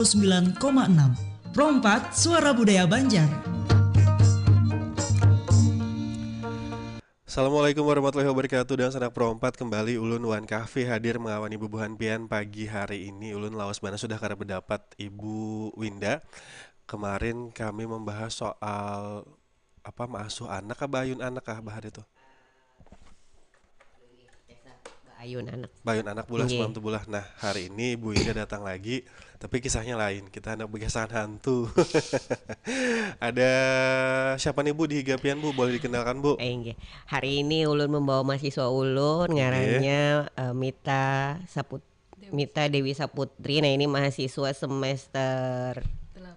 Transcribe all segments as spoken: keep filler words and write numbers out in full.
sembilan koma enam. Pro empat, Suara Budaya Banjar. Assalamualaikum warahmatullahi wabarakatuh. Dan sanak Pro empat, kembali ulun Wan Kahfi hadir mengawani bubuhan pian pagi hari ini. Ulun lawas banar sudah kada bedapat Ibu Winda. Kemarin kami membahas soal apa, maasuh anak kah, bayun anak kah, bahari tuh? Ayun anak. Bayun anak bulah semalam tuh bulah. Nah, hari ini Ibu Winda datang lagi, tapi kisahnya lain. Kita hendak begasahan hantu. Ada siapa nih, Bu, di higa pian, Bu? Boleh dikenalkan, Bu? Eh, inggih. Hari ini ulun membawa mahasiswa ulun, ngarannya eh, Mita Saput Mita Dewi Saputri. Nah, ini mahasiswa semester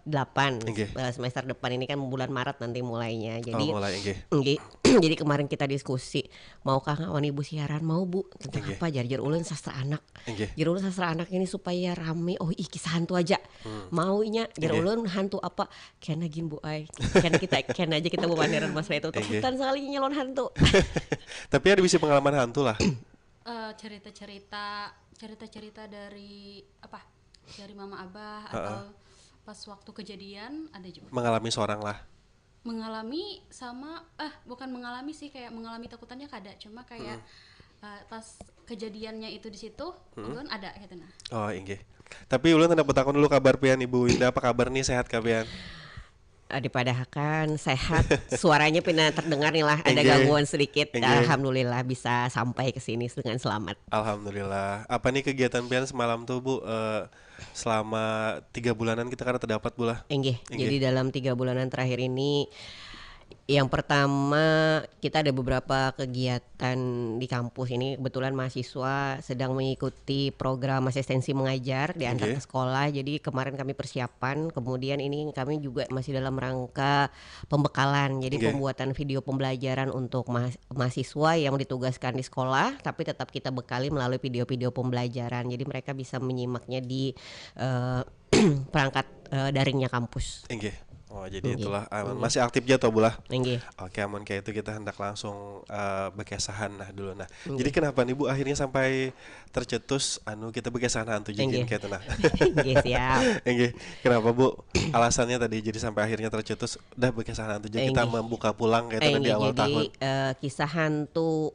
delapan. Inggih. Eh, semester depan ini kan bulan Maret nanti mulainya. Jadi Oh, mulai, inggih. Inggih. Jadi kemarin kita diskusi, maukah ngawan ibu siaran? Mau, Bu. Tentang Inggih. Apa? Jar-jar ulun sastra anak. Inggih. Jar ulun sastra anak ini supaya rame. Oh, ih, kisah hantu aja. Mau inya. Jar Inggih. Ulun hantu apa? Kena gin, Bu ai. Kena kita, kena aja kita bepanderan masalah itu. Inggih. Takutan sekali inya lawan hantu. Tapi ada bisi pengalaman hantu lah. Eh, cerita-cerita cerita-cerita dari apa, dari mama abah atau pas waktu kejadian ada juga. Mengalami seorang lah. Mengalami sama eh bukan mengalami sih, kayak mengalami takutannya kada, cuma kayak eh, pas kejadiannya itu di situ ulun ada gitu. Nah, Oh, inggih. Tapi ulun hendak bertakon dulu kabar pian, Ibu Winda, apa kabar nih, sehat kah pian? Eh, dipadahakan sehat, suaranya pina terdengar nih lah, ada Inggih. Gangguan sedikit. Inggih. Alhamdulillah bisa sampai ke sini dengan selamat. Alhamdulillah. Apa nih kegiatan pian semalam tuh, Bu? Eh, selama tiga bulanan kita kada terdapat, Bu lah. Inggih. Inggih. Jadi dalam tiga bulanan terakhir ini, yang pertama, kita ada beberapa kegiatan di kampus ini. Kebetulan mahasiswa sedang mengikuti program asistensi mengajar, diantar Inggih. Ke sekolah. Jadi kemarin kami persiapan, kemudian ini kami juga masih dalam rangka pembekalan. Jadi Inggih. Pembuatan video pembelajaran untuk ma- mahasiswa yang ditugaskan di sekolah, tapi tetap kita bekali melalui video-video pembelajaran. Jadi mereka bisa menyimaknya di eh, perangkat eh, daringnya kampus. Inggih. Oh, jadi Inggih. Itulah, ah, masih aktif aja toh, Bu lah. Inggih. Oke, amun kayak itu kita hendak langsung eh, bekesahan nah dulu nah. Jadi kenapa nih, Bu, akhirnya sampai tercetus anu kita bekesahan hantu jadi Inggih. Kayak itu nah. Inggih, siap. Inggih. Kenapa, Bu? Alasannya tadi jadi sampai akhirnya tercetus dah bekesahan hantu jadi kita Inggih. Membuka pulang kayak itu Inggih, di awal jadi tahun. Eh, kisah hantu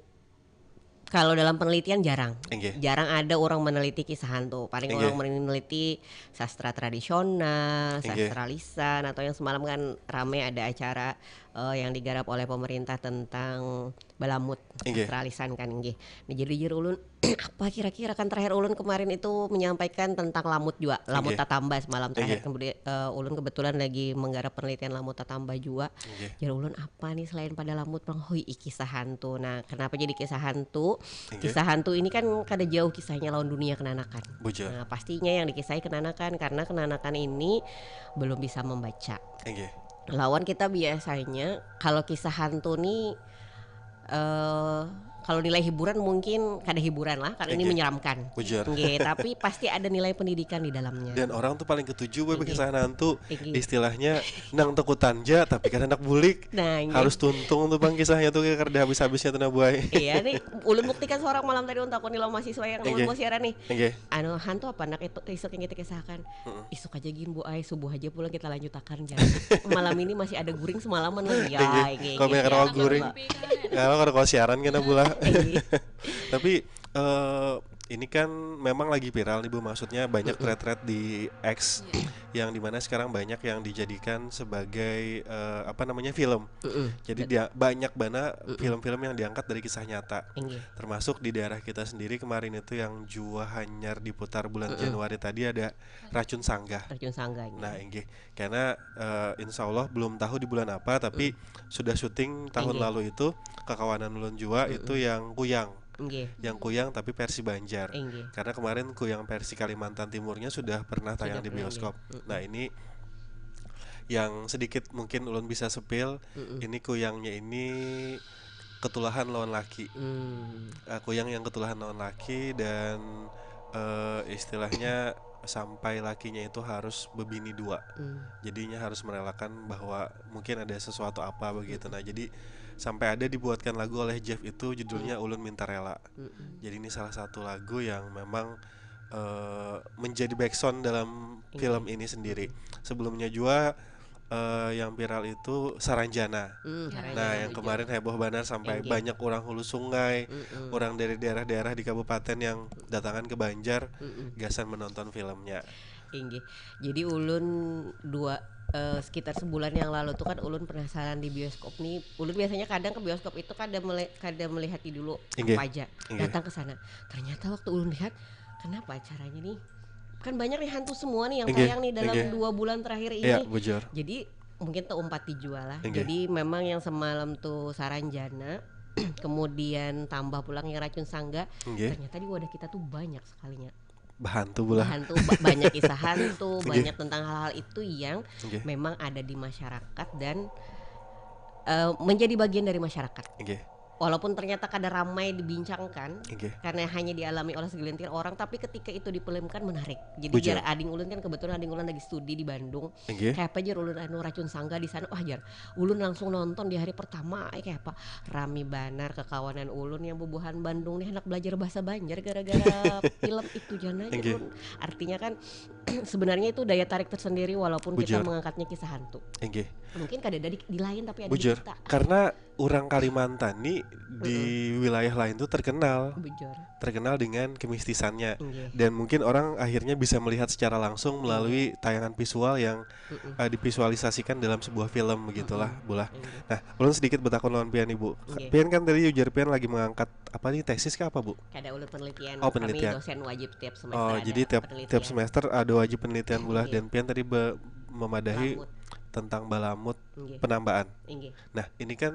kalau dalam penelitian jarang. Inggih. Jarang ada orang meneliti kisah hantu. Paling Inggih. Orang meneliti sastra tradisional, Inggih. Sastra lisan, atau yang semalam kan rame ada acara eh, yang digarap oleh pemerintah tentang balamut, Inggih. Sastra lisan kan, inggih. Nah, jadi jar ulun apa kira-kira kan terakhir ulun kemarin itu menyampaikan tentang lamut juga, lamut Inggih. Tatamba semalam terakhir. Inggih. Kemudian eh, ulun kebetulan lagi menggarap penelitian lamut tatamba juga. Inggih. Jar ulun apa nih selain pada lamut, pang hui kisah hantu. Nah, kenapa jadi kisah hantu? Inggih. Kisah hantu ini kan kada jauh kisahnya lawan dunia kenanakan. Bujur. Nah, pastinya yang dikisahi kenanakan karena kenanakan ini belum bisa membaca. Inggih. Lawan kita biasanya kalau kisah hantu nih eh kalau nilai hiburan mungkin kada hiburan lah karena ini Inggih. Menyeramkan. Bujur. Nggih, tapi pasti ada nilai pendidikan di dalamnya. Dan orang tuh paling ketuju, boy, Inggih. Kisah hantu. Inggih. Istilahnya nang takutan ja tapi kada handak bulik. Nah, inggih. Harus tuntung tuh, bang, kisahnya tuh kayak kada habis-habisnya tuh nah, boy. Iya nih, ulun buktikan seorang malam tadi untuk aku nih lo mahasiswa yang Inggih. Mau siaran nih. Inggih. Anu hantu apa nak itu isuk yang kita kisahkan? Isuk aja gin, Bu ai, subuh aja pulang kita lanjutakan jar. Malam ini masih ada guring semalaman lagi ya. Inggih. Inggih, Kalau inggih. misalkan guring. Kalau kada kau siaran kena bola. Inggih. Tapi eh, ini kan memang lagi viral nih, Bu, maksudnya banyak thread-thread di X yang dimana sekarang banyak yang dijadikan sebagai eh, apa namanya, film. Mm-mm. Jadi dia banyak banget film-film yang diangkat dari kisah nyata. Inggih. Termasuk di daerah kita sendiri kemarin itu yang jua hanyar diputar bulan Januari tadi ada Racun Sanggah. Racun Sanggah. Nah, inggih. Karena eh, insya Allah belum tahu di bulan apa, tapi sudah syuting tahun Inggih. Lalu itu, kakawanan ulun jua itu yang Kuyang. Inggih. Yang Kuyang tapi versi Banjar. Inggih. Karena kemarin Kuyang versi Kalimantan Timurnya sudah pernah tayang Sudah di pernah, bioskop. inggih. Nah, ini yang sedikit mungkin ulun bisa sepil, ini Kuyangnya ini ketulahan lawan laki. Hmm. Eh, Kuyang yang ketulahan lawan laki dan eh, istilahnya sampai lakinya itu harus bebini dua. Hmm. Jadinya harus merelakan bahwa mungkin ada sesuatu apa begitu. Nah, jadi sampai ada dibuatkan lagu oleh Jeff itu judulnya Ulun Minta Rela. Mm-mm. Jadi ini salah satu lagu yang memang eh, menjadi backsound dalam film ini sendiri. Sebelumnya juga eh, yang viral itu Saranjana. Hmm, Saranjana Nah, yang juga. Kemarin heboh banar sampai Inggih. Banyak orang Hulu Sungai, Mm-mm. Orang dari daerah-daerah di kabupaten yang datangan ke Banjar, Mm-mm. Gasan menonton filmnya. Inggih. Jadi ulun dua eh, sekitar sebulan yang lalu tuh kan ulun penasaran di bioskop nih. Ulun biasanya kadang ke bioskop itu kada meli- kada melihat dulu Inggih. Apa aja. Inggih. Datang ke sana. Ternyata waktu ulun lihat, kenapa acaranya nih? Kan banyak nih hantu semua nih yang Inggih, tayang nih dalam inggih. Dua bulan terakhir ini. Iya, bujur. Jadi mungkin teumpati jua lah. Inggih. Jadi memang yang semalam tuh Saranjana, kemudian tambah pulang yang Racun Sangga, Inggih. Ternyata di wadah kita tuh banyak sekalinya. Bahantu pula. Hantu ba- banyak kisah hantu, Inggih. Banyak tentang hal-hal itu yang Inggih. Memang ada di masyarakat dan eh, menjadi bagian dari masyarakat. Inggih. Walaupun ternyata kada ramai dibincangkan Inggih. Karena hanya dialami oleh segelintir orang, tapi ketika itu difilmkan menarik. Jadi Bujur. Jar ading ulun kan kebetulan ading ulun lagi studi di Bandung. Inggih. Kayak apa jar ulun anu Racun Sangga di sana, wah jar ulun langsung nonton di hari pertama, eh kayak apa rami banar kekawanan ulun yang bubuhan Bandung nih anak belajar bahasa Banjar gara-gara film itu jana jar Inggih. Ulun. Artinya kan sebenarnya itu daya tarik tersendiri walaupun kita Bujur. Mengangkatnya kisah hantu. Inggih. Mungkin kada ada di, di lain tapi ada Bujur. Di kita. Karena orang Kalimantan nih di wilayah lain tuh terkenal. Bujur. Terkenal dengan kemistisannya. Inggih. Dan mungkin orang akhirnya bisa melihat secara langsung melalui tayangan visual yang Mm-mm. eh, divisualisasikan dalam sebuah film begitulah, Bulah. Inggih. Nah, ulun sedikit betakun lawan pian, Ibu. Inggih. Pian kan tadi ujar pian lagi mengangkat apa nih, tesis ke apa, Bu? Kada ulun penelitian. Oh, penelitian. Kami dosen wajib tiap semester Oh, ada jadi tiap penelitian. Tiap semester ada wajib penelitian, Bulah. Inggih. Dan pian tadi be- memadahi Balamut. Tentang balamut Inggih. Penambaan. Inggih. Nah, ini kan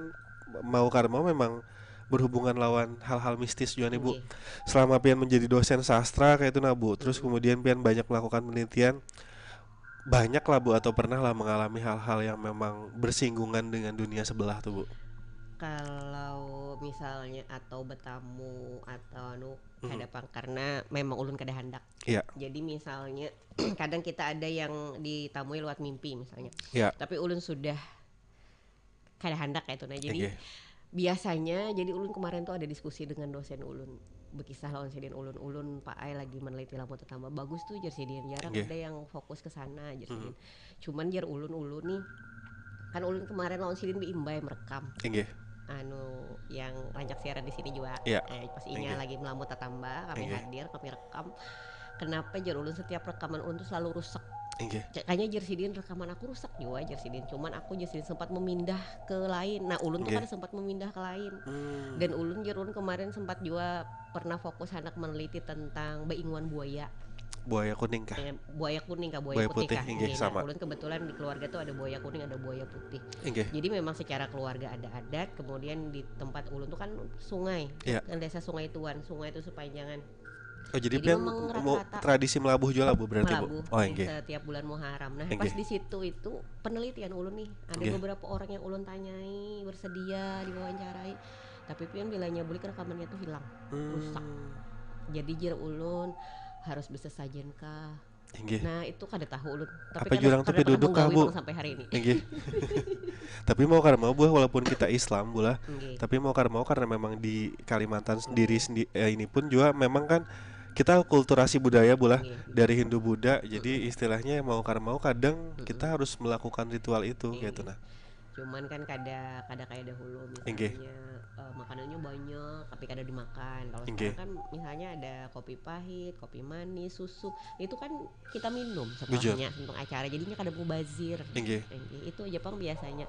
mau kada mau memang berhubungan lawan hal-hal mistis juga nih, Bu. Inggih. Selama pian menjadi dosen sastra kayak itu nah, Bu. Terus kemudian pian banyak melakukan penelitian, banyak lah, Bu, atau pernah lah mengalami hal-hal yang memang bersinggungan dengan dunia sebelah tuh, Bu? Kalau misalnya atau bertamu atau anu Mhm. kada pang karena memang ulun kada handak. Iya. Jadi misalnya kadang kita ada yang ditamui lewat mimpi misalnya. Iya. Tapi ulun sudah kada handak kayak itu nah. Jadi Inggih. Biasanya jadi ulun kemarin tuh ada diskusi dengan dosen ulun, berkisah lawan sidin ulun ulun Pak Ai lagi meneliti lampu tetamba bagus tuh jar sidin jarang Inggih. Ada yang fokus ke sana jar Mhm. Sidin. Cuman jar ulun ulun nih kan ulun kemarin lawan sidin beimbai merekam Inggih. Anu yang rancak siaran di sini juga. Iya. Eh, pas inya Inggih. Lagi melamut tatamba, kami Inggih. Hadir, kami rekam. Kenapa jar ulun setiap rekaman ulun tuh selalu rusak? Inggih. Kayaknya jar sidin rekaman aku rusak juga jar sidin. Cuman aku jar sidin sempat memindah ke lain. Nah, ulun tuh Inggih. Kan sempat memindah ke lain. Hmm. Dan ulun jar ulun kemarin sempat juga pernah fokus anak meneliti tentang beinguan buaya. Buaya kuning kah? Eh, buaya kuning kah buaya, Buaya putih, putih, kah? Inggih, sama. Ulun kebetulan di keluarga tuh ada buaya kuning, ada buaya putih. Inggih. Jadi memang secara keluarga ada adat, kemudian di tempat ulun tuh kan sungai, Iya. Kan desa Sungai Tuan, sungai itu sepanjangan. Oh, jadi, Jadi pian memang mau rata-rata tradisi melabuh juga lah, Bu, berarti, Bu? Melabuh Oh, di inggih. Setiap bulan Muharram. Nah, Inggih. Pas di situ itu penelitian ulun nih, ada Inggih. Beberapa orang yang ulun tanyai bersedia diwawancarai. Tapi pian bilanya bulik rekamannya tuh hilang, Hmm. Rusak. Jadi jar ulun harus besesajen kah? Inggih. Nah, itu kada tahu ulun. Tapi Apa kada, jurang kada tuh piduduk pernah kah, menggawi Bu? Pang sampai hari ini. Inggih. Tapi mau kada mau, Bu, walaupun kita Islam, Bu lah. Inggih. Tapi mau kada mau karena memang di Kalimantan sendiri sendi- eh, ini pun juga memang kan kita kulturasi budaya, Bu lah, Inggih. Dari Hindu Buddha. Jadi istilahnya mau kada mau kadang kita harus melakukan ritual itu Inggih. Gitu nah. Cuman kan kada kada kayak dahulu misalnya Inggih. Eh, makanannya banyak tapi kada dimakan. Kalau Inggih. Sekarang kan misalnya ada kopi pahit, kopi manis, susu, itu kan kita minum setelahnya untuk acara, jadinya kada mubazir. Inggih. Inggih. Itu aja pang biasanya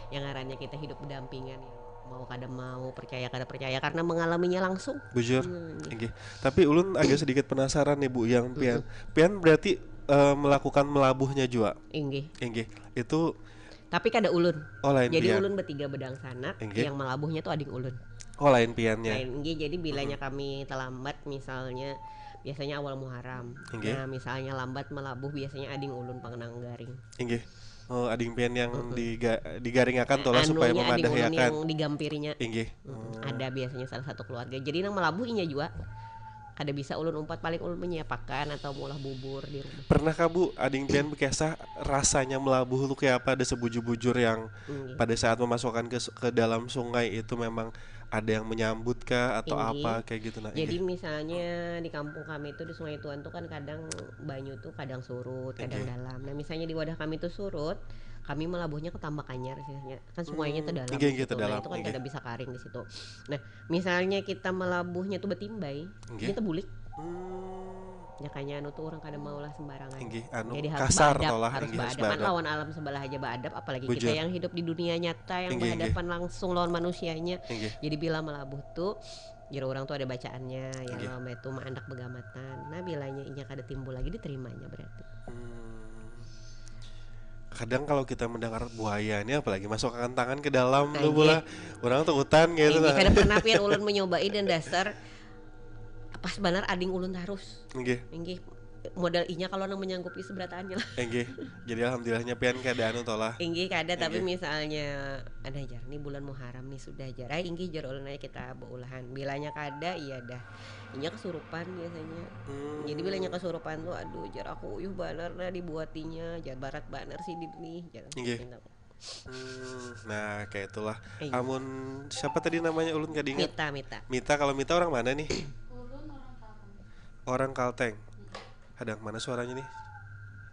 yang ngarannya kita hidup berdampingan ya. Mau kada mau, percaya kada percaya karena mengalaminya langsung. Bujur. Hmm, Inggih. Tapi ulun agak sedikit penasaran nih, Bu, yang pian pian berarti eh, melakukan melabuhnya juga. Inggih. Inggih. Itu Tapi kada ulun. Oh, lain Jadi pian. Ulun betiga bedangsanak, Inggih. Yang melabuhnya tuh ading ulun. Oh, lain piannya. Lain inggih, jadi bilanya kami terlambat misalnya biasanya awal Muharram. Inggih. Nah, misalnya lambat melabuh biasanya ading ulun pang nang garing. Inggih. Oh, ading pian yang diga- digaringakan tuh lah supaya Anunya ading ulun memadahiakan. Yang digampirinya. Inggih. Mm-mm. Ada biasanya salah satu keluarga. Jadi nang melabuh inya juga. Kada bisa ulun umpat, paling ulun menyiapakan atau maulah bubur di rumah. Pernah kah, Bu, ading pian bekisah rasanya melabuh tuh kayak apa, ada sebujur-bujur yang Inggih. pada saat memasukkan ke ke dalam sungai itu memang ada yang menyambut kah atau Inggih. apa kayak gitu, nah. Jadi Inggih. Misalnya di kampung kami itu di Sungai Tuan tuh kan kadang banyu tuh kadang surut, kadang Inggih. Dalam. Nah, misalnya di wadah kami tuh surut, kami melabuhnya ke Tambak Anyar sih. Kan sungainya tuh dalam. Inggih, Di inggih, situ. Nah, terdalam, itu kan inggih. Kada bisa karing di situ. Nah, misalnya kita melabuhnya tuh betimbay, Inggih. Dia tebulik. Hmm. Makanya anu tuh orang kada maulah sembarangan. Inggih, anu, Jadi harus kasar beadab, toh lah, harus inggih, harus beadab. Kan beadab. Lawan alam sebelah aja beadab, apalagi Bujur. Kita yang hidup di dunia nyata yang Inggih, inggih. Berhadapan langsung lawan manusianya. Inggih. Jadi bila melabuh tuh, jadi orang tuh ada bacaannya, ya Inggih. lo, itu mah anak begamatan. Nah, bilanya inya kada timbul lagi, diterimanya berarti. Hmm. Kadang kalau kita mendengar buaya ini, apalagi masukkan tangan ke dalam Nah, tuh iya. Bola, orang tuh hutan gitu. Inggih, Nah. Kada pernah pian ulun mencobai dan dasar pas banar ading ulun tarus. Inggih. Inggih, modal inya kalau nang menyanggupi seberataannya lah. Inggih. Jadi alhamdulillahnya pian kada anu toh lah. Inggih kada, tapi Inggih. Misalnya, ada jar nih bulan Muharram nih sudah jar. Ay, inggih jar ulun aja kita beulahan. Bilanya kada, iya dah. Inya kesurupan biasanya. Hmm. Jadi bilanya kesurupan tuh, aduh jar aku uyuh banar nah dibuatinya, jar barat banar sidin nih. Jar. Inggih. Minta. Hmm, nah kayak itulah. Iya. Amun siapa tadi namanya ulun kada ingat. Mita, Mita. Mita, kalau Mita orang mana nih? Orang Kalteng. Hadang, mana suaranya nih?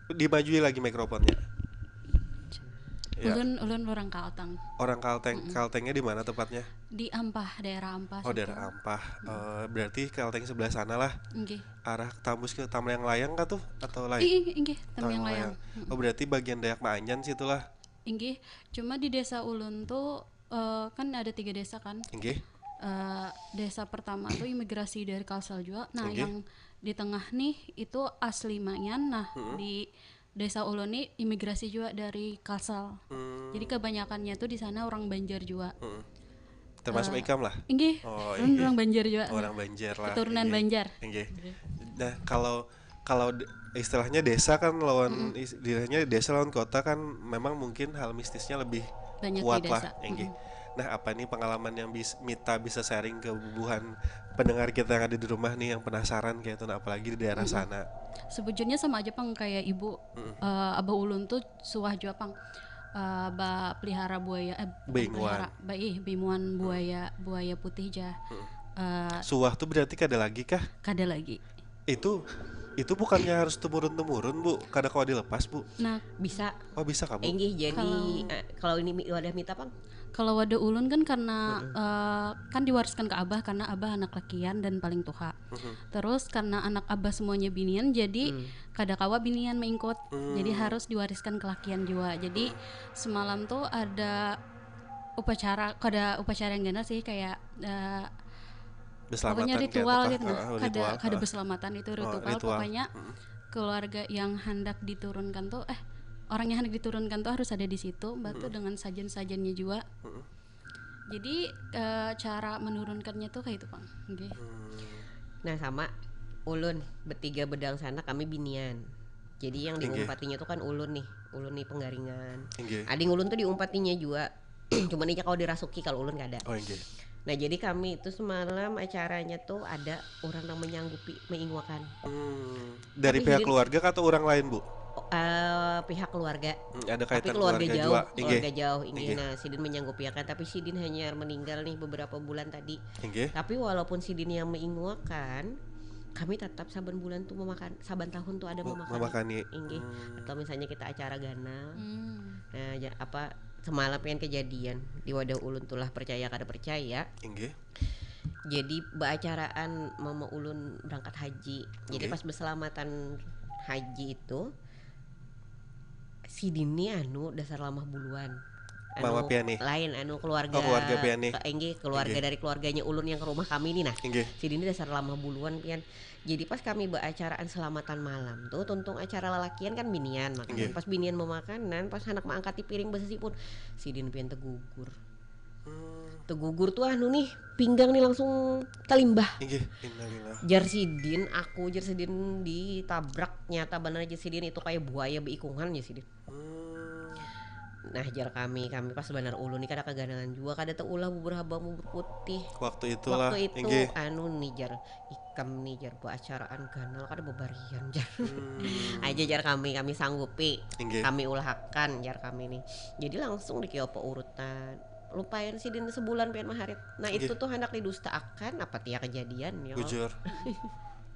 Dimajui lagi mikrofonnya. Ya. Ulun ulun orang Kalteng. Orang Kalteng. Kaltengnya di mana tepatnya? Di Ampah, daerah Ampah. Oh, Situ. Daerah Ampah. Eh, berarti Kalteng sebelah sana lah. Inggih. Arah tambus ke Tamiang Layang kah tuh atau lain? Ih, inggih, Tamiang Layang. Oh, berarti bagian Dayak Maanjan situlah. Inggih, cuma di desa ulun tuh eh, kan ada tiga desa kan. Inggih. Eh, desa pertama tuh imigrasi dari Kalsel juga. Nah, Inggih. Yang di tengah nih itu asli Maanjan. Nah, di desa ulun nih imigrasi juga dari Kalsel. Hmm. Jadi kebanyakannya tuh di sana orang Banjar juga. Mm-mm. Termasuk ikam lah. Inggih, Oh, ulun inggih. orang Banjar juga. Orang Banjar lah. Keturunan Inggih. Banjar. Inggih. Nah, kalau kalau de- istilahnya desa kan lawan is- istilahnya desa lawan kota kan memang mungkin hal mistisnya lebih Banyak kuat di lah, desa. inggih. Nah, apa nih pengalaman yang bis, Mita bisa sharing ke bubuhan pendengar kita yang ada di rumah nih yang penasaran kayak itu, nah, apalagi di daerah sana. Sebujurnya sama aja pang kayak ibu. Eh, abah ulun tuh suah jua pang eh, ba pelihara buaya eh bukan Beinguan. Pelihara, ba ih beinguan buaya buaya putih ja. Eh, Suah tuh berarti kada lagi kah? Kada lagi. Itu itu bukannya harus temurun-temurun, Bu? Kada kawa dilepas, Bu? Nah, Bisa. Oh, bisa kah, Bu? Inggih, jadi Kalau- eh, kalau ini mi- wadah Mita pang. Kalau wadah ulun kan karena eh, kan diwariskan ke abah karena abah anak lakian dan paling tuha. Terus karena anak abah semuanya binian jadi kada kawa binian meingkut. Jadi harus diwariskan ke lakian jua. Jadi semalam tuh ada upacara, kada upacara yang ganal sih, kayak eh, Beselamatan pokoknya kayak ritual apa kah? Gitu nah. Ah, Kada ritual. kada Ah. Beselamatan itu Oh, ritual, ritual. Pokoknya keluarga yang hendak diturunkan tuh eh orang yang hendak diturunkan tuh harus ada di situ, batu dengan sajen-sajennya juga. Jadi eh, cara menurunkannya tuh kayak itu pang. Nggih. Nah, sama ulun bertiga bedang sana kami binian. Jadi yang Inggih. Diumpatinya tuh kan ulun nih, ulun nih penggaringan. Inggih. Ading ulun tuh diumpatinya juga. Cuman inya kalau dirasuki kalau ulun kada. Oh, inggih. Nah, jadi kami itu semalam acaranya tuh ada orang yang menyanggupi meinguakan. Hmm, dari Tapi pihak sidin- keluarga kah atau orang lain, Bu? Oh, eh, pihak keluarga. Hmm, ada Tapi kaitan keluarga, keluarga jauh, juga. Keluarga Inggih. Jauh, inggih. Inggih. Nah, sidin menyanggupiakan, tapi sidin hanya meninggal nih beberapa bulan tadi. Inggih. Tapi walaupun sidin yang meinguakan, kami tetap saban bulan tuh memakan, saban tahun tuh ada Mem- memakan. memakani. Inggih. Hmm. Atau misalnya kita acara ganal, Hmm. nah, ja- apa semalam kan kejadian di wadah ulun tuh lah, percaya kada percaya. Inggih. Jadi baacaraan mama ulun berangkat haji. Jadi Inggih. Pas berselamatan haji itu, sidin nih anu dasar lamah buluan. Anu, Mama pian nih? Lain anu keluarga. Oh, keluarga pian nih? Ke- Inggih, keluarga Inggih. Dari keluarganya ulun yang ke rumah kami nih nah. Inggih. Sidin ini dasar lamah buluan pian. Jadi pas kami baacaraan selamatan malam tuh, tuntung acara lalakian kan binian, makanya Inggih. Pas binian memakanan, pas anak maangkati piring besesi pun, sidin pian tegugur. Hmm, Tegugur tuh anu nih, pinggang nih langsung talimbah. inggih, innalillah. Jar sidin, aku jar sidin ditabrak, nyata banar jar sidin itu kayak buaya beikungan jar sidin. Hmm, Nah, jar kami, kami pas banar ulun ni kada kaganangan jua, kada taulah bubur habang, bubur putih. Waktu itulah, Waktu itu inggih. Anu nih, jar, ikam nih, jar, baacaraan ganal kada babarian, jar. Hmm. Aja, jar kami, kami sanggupi. Inggih. Kami ulahakan, jar kami nih. Jadi langsung dikiopo urutan. Lupayan sidin sebulan pian maharit. Nah, Inggih. Itu tuh handak didustaakan, apa tia kejadian ya? Bujur.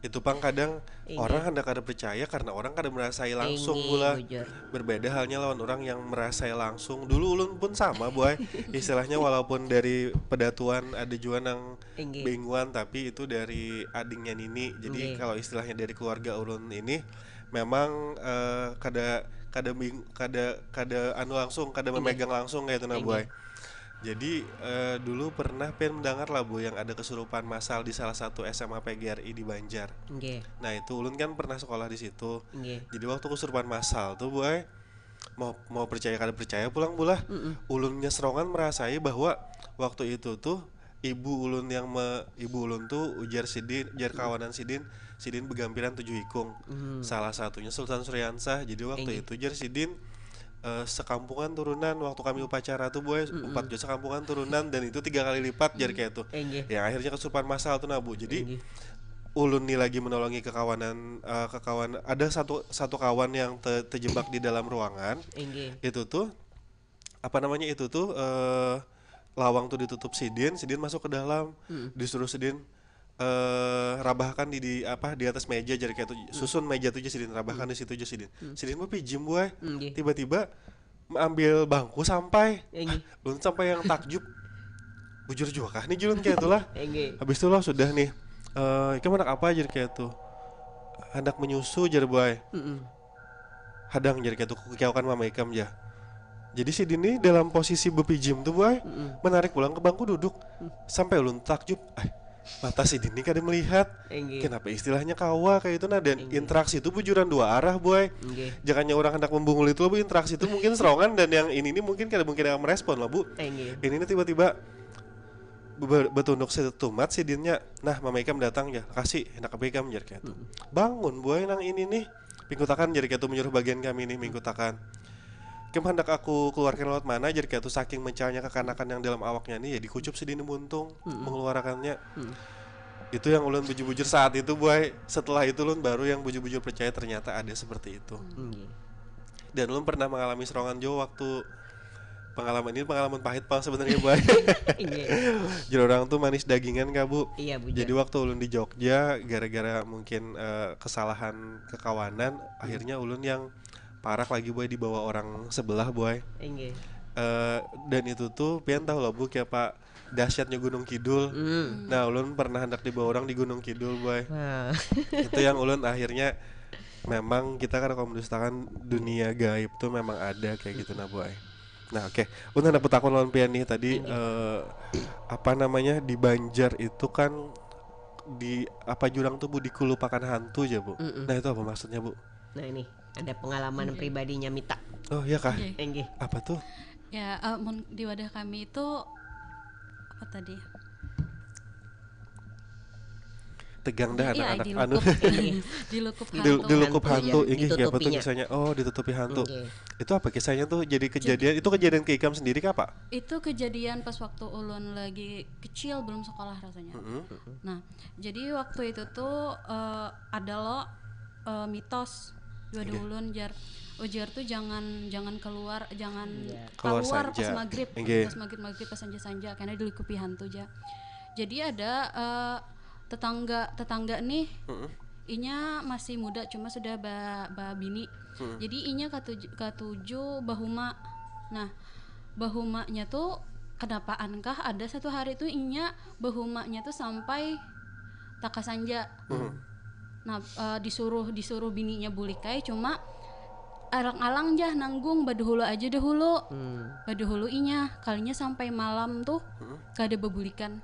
Itu pang kadang Inggih. Orang hendak kada percaya karena orang kada merasai langsung Inggih, pula. Bujur. Berbeda halnya lawan orang yang merasai langsung. Dulu ulun pun sama, buai. Istilahnya walaupun dari pedatuan ada jua nang Inggih. Bingguan, tapi itu dari adingnya nini. Jadi Inggih. Kalau istilahnya dari keluarga ulun ini memang eh, kada kada bing, kada kada anu langsung, kada Inggih. Memegang langsung kayak itu nah, Inggih. Buai. Jadi eh, dulu pernah pian mendengar lah, Bu, yang ada kesurupan massal di salah satu S M A P G R I di Banjar. Inggih. Nah, itu ulun kan pernah sekolah di situ. Inggih. Jadi waktu kesurupan massal tuh, Buai, mau mau percaya kada percaya pulang bulah. Mm-mm. Ulunnya serongan merasai bahwa waktu itu tuh ibu ulun yang me, ibu ulun tuh ujar sidin, ujar kawanan sidin, sidin begampiran tujuh ikung. Hmm. Salah satunya Sultan Suriansah. Jadi waktu Inggih. itu jar sidin eh, sekampungan turunan waktu kami upacara tuh, Buai, Mm-mm. empat jua sekampungan turunan dan itu tiga kali lipat jar kayak itu. Inggih. Ya akhirnya kesurupan massal tuh nah, Bu. Jadi Inggih. ulun nih lagi menolongi kekawanan eh, kekawan ada satu satu kawan yang te- terjebak di dalam ruangan. Inggih. Itu tuh apa namanya itu tuh eh, lawang tuh ditutup sidin, sidin masuk ke dalam, Mm. disuruh sidin eh rabahkan di, di apa di atas meja jar kayak tuh, susun meja tuh aja sidin, rabahkan di situ aja sidin. Sidin bapijim, Buai. Inggih. Tiba-tiba ambil bangku sampai. Inggih. Ulun sampai yang takjub. Bujur juga kah nih julun kayak itulah. Inggih. Habis itu lah sudah nih. Eh, ikam anak apa jar kayak tuh? Anak menyusu jar, Buai. Mm-mm. Hadang jar kayak tuh, kukiaukan mama ikam jar. Jadi sidin nih dalam posisi bepijim tuh, Buai, Mm-mm. menarik pulang ke bangku duduk. Sampai ulun takjub, ah, mata sidin nih kada melihat. Inggih. Kenapa istilahnya kawa kayak itu nah, dan Inggih. Interaksi itu bujuran dua arah, Buai. Inggih. Jangannya orang hendak membunguli itu, Bu, interaksi itu mungkin serongan dan yang ini nih mungkin kada mungkin yang merespon lah, Bu. Inggih. Ini nih tiba-tiba be- betunduk setumat sidinnya. Nah, mama ikam datang ya, kasih hendak apa ikam jar kayak itu. Bangun, Buai, nang ini nih. Mingkutakan jar kayak itu, menyuruh bagian kami nih mingkutakan. Ikam hendak aku keluarkan lewat mana jar kayak itu, saking mencalnya kekanakan yang dalam awaknya nih ya dikucup sidin muntung mengeluarkannya. Itu yang ulun bujur-bujur saat itu, Buai. Setelah itu ulun baru yang bujur-bujur percaya ternyata ada seperti itu. Inggih. Dan ulun pernah mengalami serongan jua waktu pengalaman ini, pengalaman pahit pang sebenarnya, Buai. Inggih. Jadi orang tuh manis dagingan kah, Bu? Iya, Bujur. Jadi waktu ulun di Jogja gara-gara mungkin eh, kesalahan kekawanan, akhirnya ulun yang parak lagi, Buai, dibawa orang sebelah, Buai. Inggih. Eh, dan itu tuh pian tahu lah, Bu, kayak apa dahsyatnya Gunung Kidul. Hmm. Nah, ulun pernah hendak dibawa orang di Gunung Kidul, Buai. Wah. Itu yang ulun akhirnya memang kita kada kaum mendustakan dunia gaib tuh memang ada kayak gitu nah, Buai. Nah, oke. Ulun hendak betakun lawan pian nih tadi Inggih. eh, apa namanya di Banjar itu kan di apa jurang tuh, Bu, dikulupakan hantu aja, Bu. Mm-mm. Nah, itu apa maksudnya, Bu? Nah, ini ada pengalaman pribadinya Mita. Oh, iya kah? Oke. Inggih. Apa tuh? Ya, eh, mun di wadah kami itu apa tadi? Tegang dah Iya, anak-anak di anu. lukup, Inggih. di lukup Di hantu. Di lukup Hantu, hantu, ya. Inggih, apa tuh Ditutupinya. Kisahnya? Oh, ditutupi hantu. Inggih. Itu apa kisahnya tuh? Jadi kejadian itu kejadian ke ikam sendiri kah, Pak? Itu kejadian pas waktu ulun lagi kecil, belum sekolah rasanya. Mm-mm. Nah, jadi waktu itu tuh eh, ada lo eh, mitos dua Oke. Ulun jar, ujar tuh jangan jangan keluar, jangan Iya. Keluar keluar, sanja. Pas maghrib, Inggih. Pas maghrib maghrib pas sanja sanja karena dilikupi hantu ja. Jadi ada eh, tetangga tetangga nih, Mm-mm. inya masih muda cuma sudah ba, ba bini. Hmm. Jadi inya katuju katuju bahuma. Nah, bahumanya tuh kenapaan kah ada satu hari tuh inya bahumanya tuh sampai takasanja. Hmm. Nah, eh, disuruh disuruh bininya bulik ai cuma alang-alang jah nanggung, baduhulu aja dahulu. Hmm. Baduhulu inya kalinya sampai malam tuh Hmm. kada bebulikan.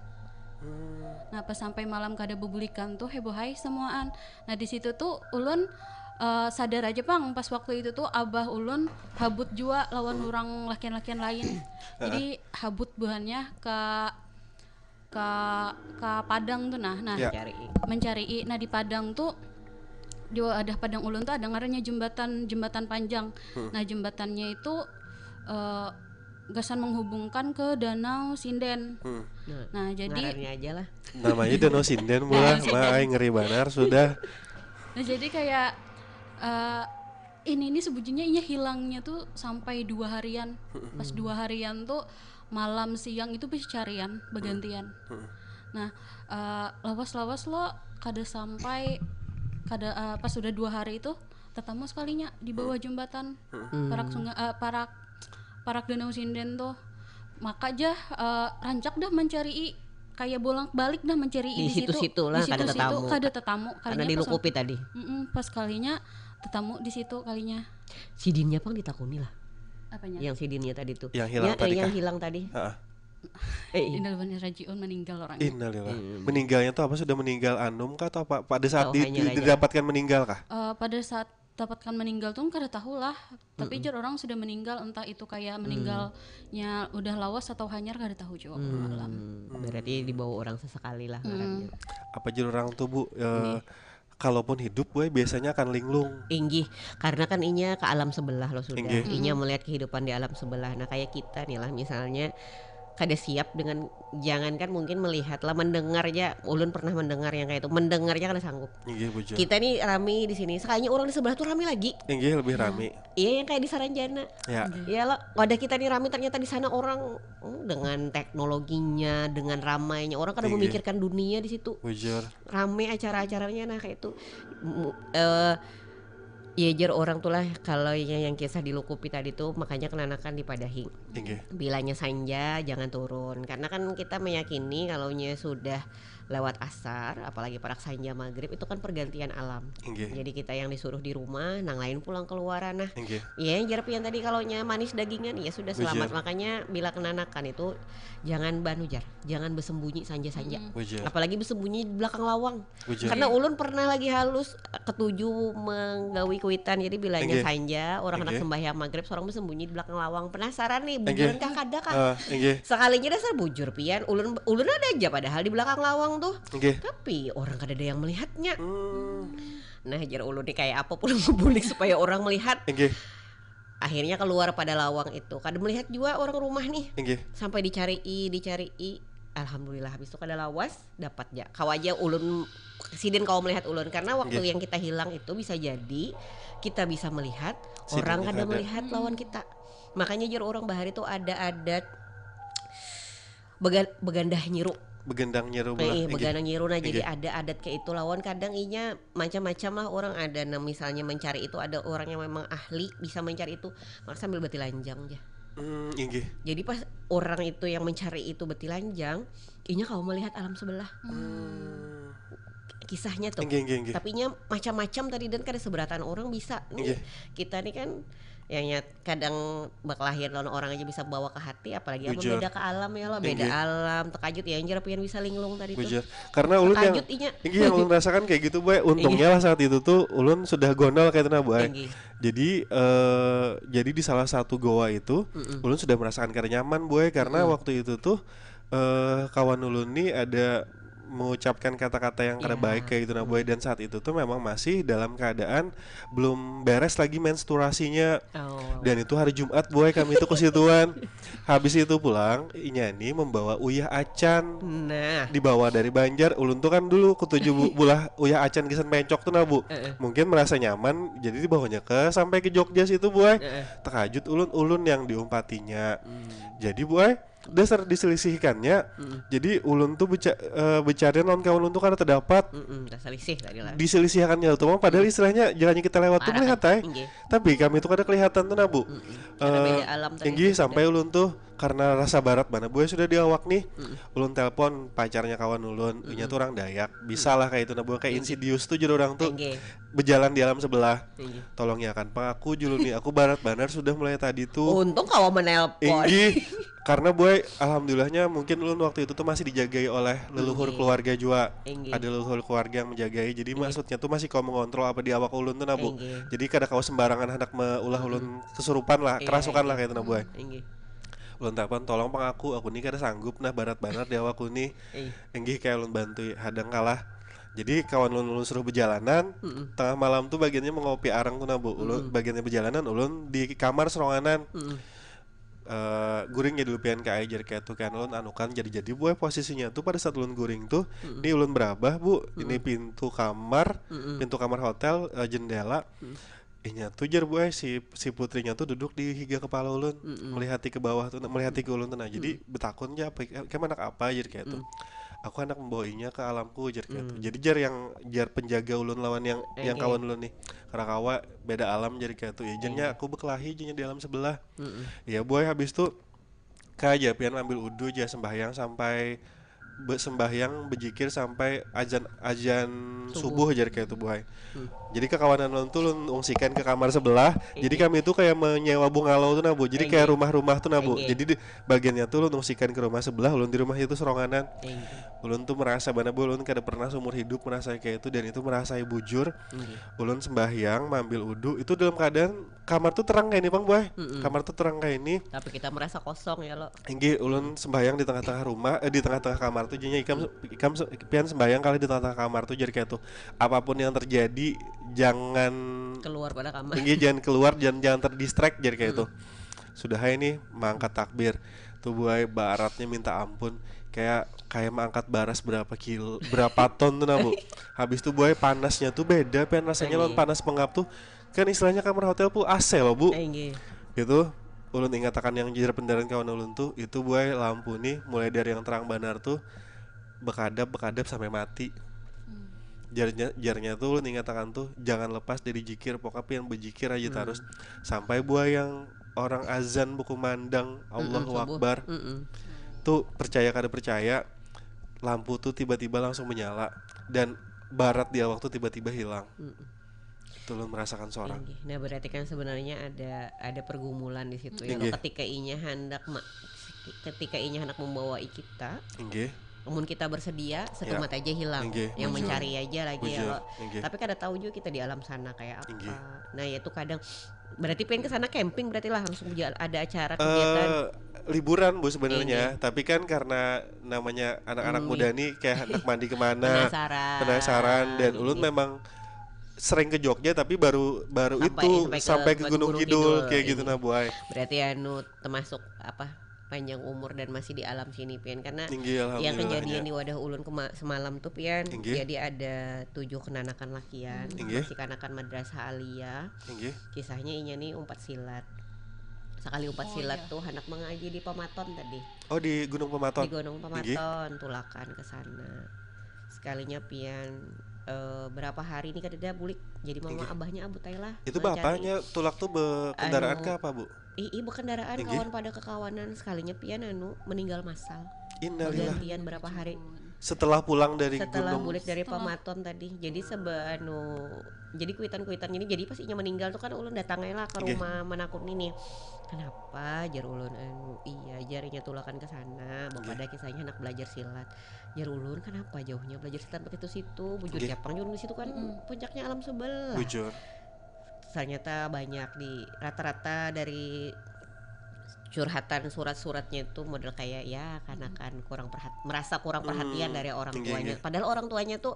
Hmm. Nah, pas sampai malam kada bebulikan tuh heboh ai semuaan. Nah, di situ tuh ulun eh, sadar aja pang pas waktu itu tuh abah ulun habut jua lawan orang lakian-lakian lain. Jadi habut buhannya ke ke ke padang tuh nah. Nah, Ya. Cari. Mencari. Nah, di padang tuh di wadah padang ulun tuh ada ngarannya jembatan jembatan panjang. Nah, jembatannya itu eh, gasan menghubungkan ke Danau Sinden. Hmm. Nah, jadi ngarannya aja lah. Namanya Danau Sinden pula, nah, mah ai ngeri banar sudah. Nah, jadi kayak uh, ini ini sebujurnya inya hilangnya tuh sampai dua harian. Pas dua harian tuh malam siang itu bisa carian bergantian. Nah, uh, lawas-lawas lo kada sampai kada uh, pas sudah dua hari itu tetamu sekalinya di bawah jembatan parak sungai uh, parak parak Danau Sinden tuh maka jah uh, rancak dah mencari kayak bolak balik dah mencari di situ-situ lah di situ, kada tetamu kada tetamu karena dilukupi tadi mm pas kalinya tetamu di situ kalinya sidinnya pang ditakuni lah apanya yang sidinnya tadi tuh yang hilang ya, tadi eh, yang hilang tadi eh, Innalillahi rajiun meninggal orang. Innalillahi. Hmm. Meninggalnya tuh apa sudah meninggal anum kah atau apa? Pada saat di, di, didapatkan meninggal kah? Uh, pada saat dapatkan meninggal tuh kada tahu lah tapi mm-hmm. Jar orang sudah meninggal entah itu kayak meninggalnya mm. Udah lawas atau hanyar kada tahu juga mm. Alam. Berarti dibawa orang sesekali lah mm. Ngarannya. Apa jar orang tuh bu uh, kalaupun hidup we biasanya akan linglung. Inggih, karena kan inya ke alam sebelah lo sudah. Inggih. Inya melihat kehidupan di alam sebelah. Nah, kayak kita nih lah misalnya kada siap dengan jangankan mungkin melihat lah mendengar aja ulun pernah mendengar yang kayak itu mendengarnya kada sanggup inggih bujur kita nih rame di sini sekalinya orang di sebelah tuh rame lagi inggih lebih rame iya yang kayak di Saranjana ya iya lo wadah kita nih rame ternyata di sana orang hmm, dengan teknologinya dengan ramainya orang kada memikirkan dunia di situ bujur rame acara-acaranya nah kayak itu uh, Iya jar orang tuh lah kalau yang, yang kisah dilukupi tadi tuh makanya kenanakan dipadahi. Inggih. Bilanya sanja jangan turun karena kan kita meyakini kalau nya sudah lewat asar apalagi parak sanja maghrib itu kan pergantian alam. Inggih. Jadi kita yang disuruh di rumah, nang lain pulang keluaran nah. Inggih. Iya yang jar pian tadi kalau nya manis dagingan ya sudah selamat. Makanya bila kenanakan itu jangan banu jar, jangan bersembunyi sanja-sanja. Hmm. Apalagi bersembunyi di belakang lawang. Bujur. Karena ulun pernah lagi halus ketuju menggawi kuitan jadi bilanya Enggih. Sanja orang anak Enggih. Sembahyang maghrib seorang bersembunyi di belakang lawang penasaran nih bujur kah kada kah uh, sekalinya dasar bujur pian ulun ulun ada aja padahal di belakang lawang tuh Enggih. Tapi orang kada ada yang melihatnya hmm. Nah jar ulun nih kayak apa pun bulik supaya orang melihat Enggih. Akhirnya keluar pada lawang itu kada melihat juga orang rumah nih Enggih. Sampai dicari i dicari i alhamdulillah habis itu kada lawas dapat ja kawa aja ulun sidin kawa melihat ulun karena waktu Nggih. Yang kita hilang itu bisa jadi kita bisa melihat sidin orang kada melihat lawan kita makanya jur orang bahari tuh ada adat begandah nyiru begendang nyiru eh, begendang nyiru nah jadi ada adat kayak itu lawan kadang inya macam-macam lah orang ada nah misalnya mencari itu ada orang yang memang ahli bisa mencari itu maka sambil betilanjang ya hmm, jadi pas orang itu yang mencari itu betilanjang inya kau melihat alam sebelah hmm. Kisahnya tuh. Inggih, inggih, inggih. Tapi nya macam-macam tadi dan kada seberatan orang bisa. Nih, inggih. Kita nih kan yang nyat kadang bakalahian lawan orang aja bisa bawa ke hati apalagi aku beda ke alam ya lo beda alam terkajut ya anjir pian bisa linglung tadi tuh karena ulun yang inya. Inggih yang ulun rasakan kayak gitu boy untungnya lah saat itu tuh ulun sudah gondol kayak itu nah boy jadi uh, jadi di salah satu goa itu mm -mm. Ulun sudah merasakan kada nyaman boy karena mm -mm. Waktu itu tuh uh, kawan ulun nih ada mengucapkan kata-kata yang kada yeah. Baik kayak gitu nah boy dan saat itu tuh memang masih dalam keadaan belum beres lagi menstruasinya oh. Dan itu hari Jumat boy kami itu ke situan habis itu pulang inya nih membawa uyah acan nah. Dibawa dari Banjar ulun tuh kan dulu ketujuh bu bulah uyah acan kisan pencok tuh nah bu uh -uh. Mungkin merasa nyaman jadi dibawanya ke sampai ke Jogja situ boy uh -uh. Terkajut ulun ulun yang diumpatinya hmm. Jadi boy dasar diselisihkannya mm. Jadi ulun tuh beca uh, becarian lawan kawan ulun tuh kada terdapat mm -mm, diselisihkannya tuh padahal mm. Istilahnya jalannya kita lewat tuh melihat ay tapi kami tuh kada kelihatan tuh nabu mm -mm. Uh, tinggi sampai ulun tuh karena rasa barat mana buah sudah di awak nih mm. Ulun telepon pacarnya kawan ulun mm. Inya tuh orang Dayak bisa lah kayak itu nabu kayak insidious tuh jadi orang tuh berjalan di alam sebelah tolong ya kan pang aku julun nih aku barat banar sudah mulai tadi tuh untung kawa menelpon karena boy alhamdulillahnya mungkin ulun waktu itu tuh masih dijagai oleh leluhur keluarga jua ada leluhur keluarga yang menjagai jadi maksudnya tuh masih kau mengontrol apa di awak ulun tuh nabu jadi kada kau sembarangan hendak meulah ulun kesurupan lah kerasukan lah kayak itu nabu boy ulun telepon tolong pang aku aku nih kada sanggup nah barat banar di awak ulun nih enggih kayak ulun bantu hadang kalah jadi kawan ulun ulun suruh berjalanan tengah malam tuh bagiannya mengopi arang tuh nabu ulun bagiannya berjalanan ulun di kamar seronganan eh, guring ya dulu pian ka ai, jar kaya tu kan. Ulun anukan, jadi-jadi buai posisinya tu pada saat ulun guring tu, Mm-mm. ni ulun berabah bu, ini Mm-mm. pintu kamar, Mm-mm. pintu kamar hotel, eh, jendela. Mm. Inya tu jar buai si si putrinya tu duduk di higa kepala ulun, Mm-mm. melihati ke bawah tu, melihati ke ulun tu nah. Jadi betakun ja apa, kayak anak apa, jar kaya tu. Mm. Aku hendak membawa inya ke alamku, jar kaya tu. Mm. Jadi jar yang jar penjaga ulun lawan yang yang Oke. kawan ulun nih, Rakawa, beda alam, jar kaya tu. Ya, jarnya Iya. aku bekelahi, jarnya di alam sebelah. Mm-mm. Ya buai, habis tu ka aja pian ambil udu aja, sembahyang sampai be, sembahyang bejikir sampai ajan ajan Subuh. Subuh, jar kaya tu buai. Hmm. Jadi kakawanan ulun tu ulun ungsikan ke kamar sebelah. Jadi Iya. Kami tu kayak menyewa bungalow tu nah bu. Jadi kayak Iya. Rumah-rumah tu nah bu. Iya. Jadi di, bagiannya tu ulun ungsikan ke rumah sebelah, ulun di rumah itu seronganan. Iya. Ulun tu merasa banar bu, ulun kada pernah seumur hidup merasa kayak itu, dan itu merasa bujur. Iya. Ulun sembahyang, maambil udu, itu dalam keadaan kamar tu terang kayak ini pang buai. Mm-mm. Kamar tu terang kayak ini. Tapi kita merasa kosong ya lo. Inggih, ulun sembahyang di tengah-tengah rumah, eh, di tengah-tengah kamar tu, jadinya ikam ikam se- pian sembahyang kali di tengah-tengah kamar tu, jadi kayak tuh apapun yang terjadi jangan Keluar pada kamar. Inggih, jangan keluar, jangan jangan terdistract, jadi kayak tuh. Sudah ini mengangkat takbir. Tuh buai baratnya minta ampun. Kayak kayak mengangkat baras berapa kilo, berapa ton tuh nah bu. Habis tuh buai panasnya tuh beda pian rasanya lawan Iya. Panas pengap tuh. Kan istilahnya kamar hotel pu A C loh bu. Eh, inggih. Gitu. Ulun ingatakan yang jar pendaran kawan ulun tuh, itu buai lampu nih mulai dari yang terang banar tuh bekadap bekadap sampai mati. Jarnya jarnya tuh ulun ingatakan tuh, jangan lepas dari jikir, pokoknya pian bejikir aja Hmm. terus sampai buai yang orang azan bekumandang Allahu Mm-mm, subuh. Akbar. Mm-mm. Tuh percaya kada percaya, lampu tuh tiba-tiba langsung menyala dan barat di awak tuh tiba-tiba hilang. Mm-mm. Itu ulun merasakan seorang. Inggih. Nah, berarti kan sebenarnya ada ada pergumulan di situ ya. Inggih. Ketika inya hendak ma- ketika inya hendak membawai kita, Inggih. namun kita bersedia, Ya. setumat aja hilang. Inggih, Yang bujur. Mencari aja lagi ya Bujur. lo. Inggih. Tapi kada tahu juga kita di alam sana kayak apa. Inggih. Nah, ya itu kadang berarti pengen ke sana camping berarti lah, langsung ja- ada acara kegiatan. Eh, liburan bu sebenarnya, Inggih. Tapi kan karena namanya anak-anak Hmm, muda nih kayak hendak mandi kemana, Penasaran. penasaran, dan ulun Inggih. Memang sering ke Jogja tapi baru baru Sampai- itu sampai ke- sampai ke sampai ke Gunung Gunung Kidul Kidul, kayak gitu inggih. Nah buai. Berarti anu termasuk apa, panjang umur dan masih di alam sini pian, karena Inggih, yang alhamdulillahnya. Kejadian di wadah ulun kema- semalam tuh pian, Inggih. Jadi ada tujuh kenanakan lakian, Inggih. Masih kanakan madrasah aliyah. Inggih. Kisahnya inya nih umpat silat. Sekali umpat Oh, silat iya. Tuh anak mengaji di Pamaton tadi. Oh, di Gunung Pamaton. Di Gunung Inggih. Pamaton, tulakan ke sana. Sekalinya pian eh, berapa hari ini kadada bulik. Jadi mama Inggih. Abahnya abut ai lah. Itu Mencari. Bapaknya tulak tuh berkendaraan Anu, ke apa bu? Ih, ih, berkendaraan Inggih. Kawan pada kekawanan, sekalinya pian anu meninggal masal. Innalillah. Bergantian berapa hari Setelah pulang dari setelah gunung. Bulik dari Pamaton tadi. Jadi sebe anu jadi kuitan-kuitan ini, jadi pas inya meninggal tuh kan ulun datang aja lah ke Inggih. Rumah menakuni nih. Kenapa, jar ulun, anu iya, jarinya tulakan ke sana. Bapak Inggih. Ada kisahnya anak belajar silat. Jar ulun, kenapa jauhnya belajar silat begitu situ? Bujur Inggih. Japang jauh di situ kan Mm-mm. Puncaknya alam sebelah. Bujur. Ternyata banyak di rata-rata dari curhatan surat-suratnya itu model kayak ya kanakan kurang perhat merasa kurang perhatian Hmm, dari orang inggih, tuanya. Inggih. Padahal orang tuanya tuh,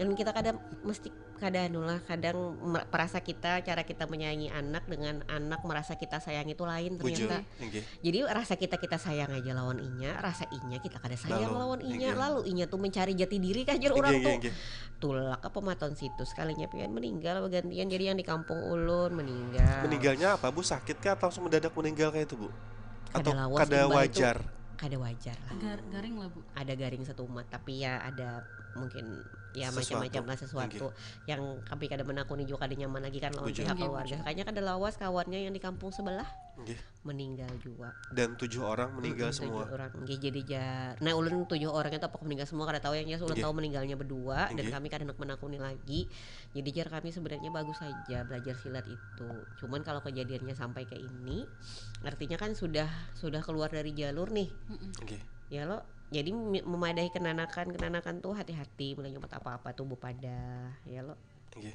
dan kita kadang mesti kada anu lah, kadang mer- perasa kita, cara kita menyayangi anak dengan anak merasa kita sayangi itu lain Bujur. Ternyata. Inggih. Jadi rasa kita kita sayang aja lawan inya, rasa inya kita kada sayang Lalu, lawan inya, inggih. Lalu inya tuh mencari jati diri kah, jar orang Inggih, tuh. Inggih. Tulak ke Pamaton situ, sekalinya pian meninggal bergantian. Jadi yang di kampung ulun meninggal. Meninggalnya apa bu? Sakit kah atau langsung mendadak meninggal kayak itu bu? Atau Kada lawas kada imbah itu. Wajar? Kada wajar lah. Gar- garing lah bu. Ada garing setumat, tapi ya ada mungkin ya Sesuatu. Macam-macam lah sesuatu. Yang kami kada menakuni juga kada nyaman lagi kan lawan Bujur. Pihak Inggih, keluarga. bujur. Kayaknya kada lawas kawannya yang di kampung sebelah Inggih. Meninggal juga. Dan tujuh orang meninggal Mm-mm, semua. Tujuh orang. Inggih, jadi jar. Nah, ulun tujuh orang itu apakah meninggal semua kada tahu, yang jelas ulun Inggih. Tahu meninggalnya berdua dan Inggih. Kami kada hendak menakuni lagi. Jadi jar, kami sebenarnya bagus saja belajar silat itu. Cuman kalau kejadiannya sampai ke ini, artinya kan sudah sudah keluar dari jalur nih. Mm-mm. Inggih. Ya lo. Jadi mi- memadahi kenanakan, kenanakan tuh hati-hati, mulai nyumpet apa-apa tuh bepadah, ya lo. Inggih.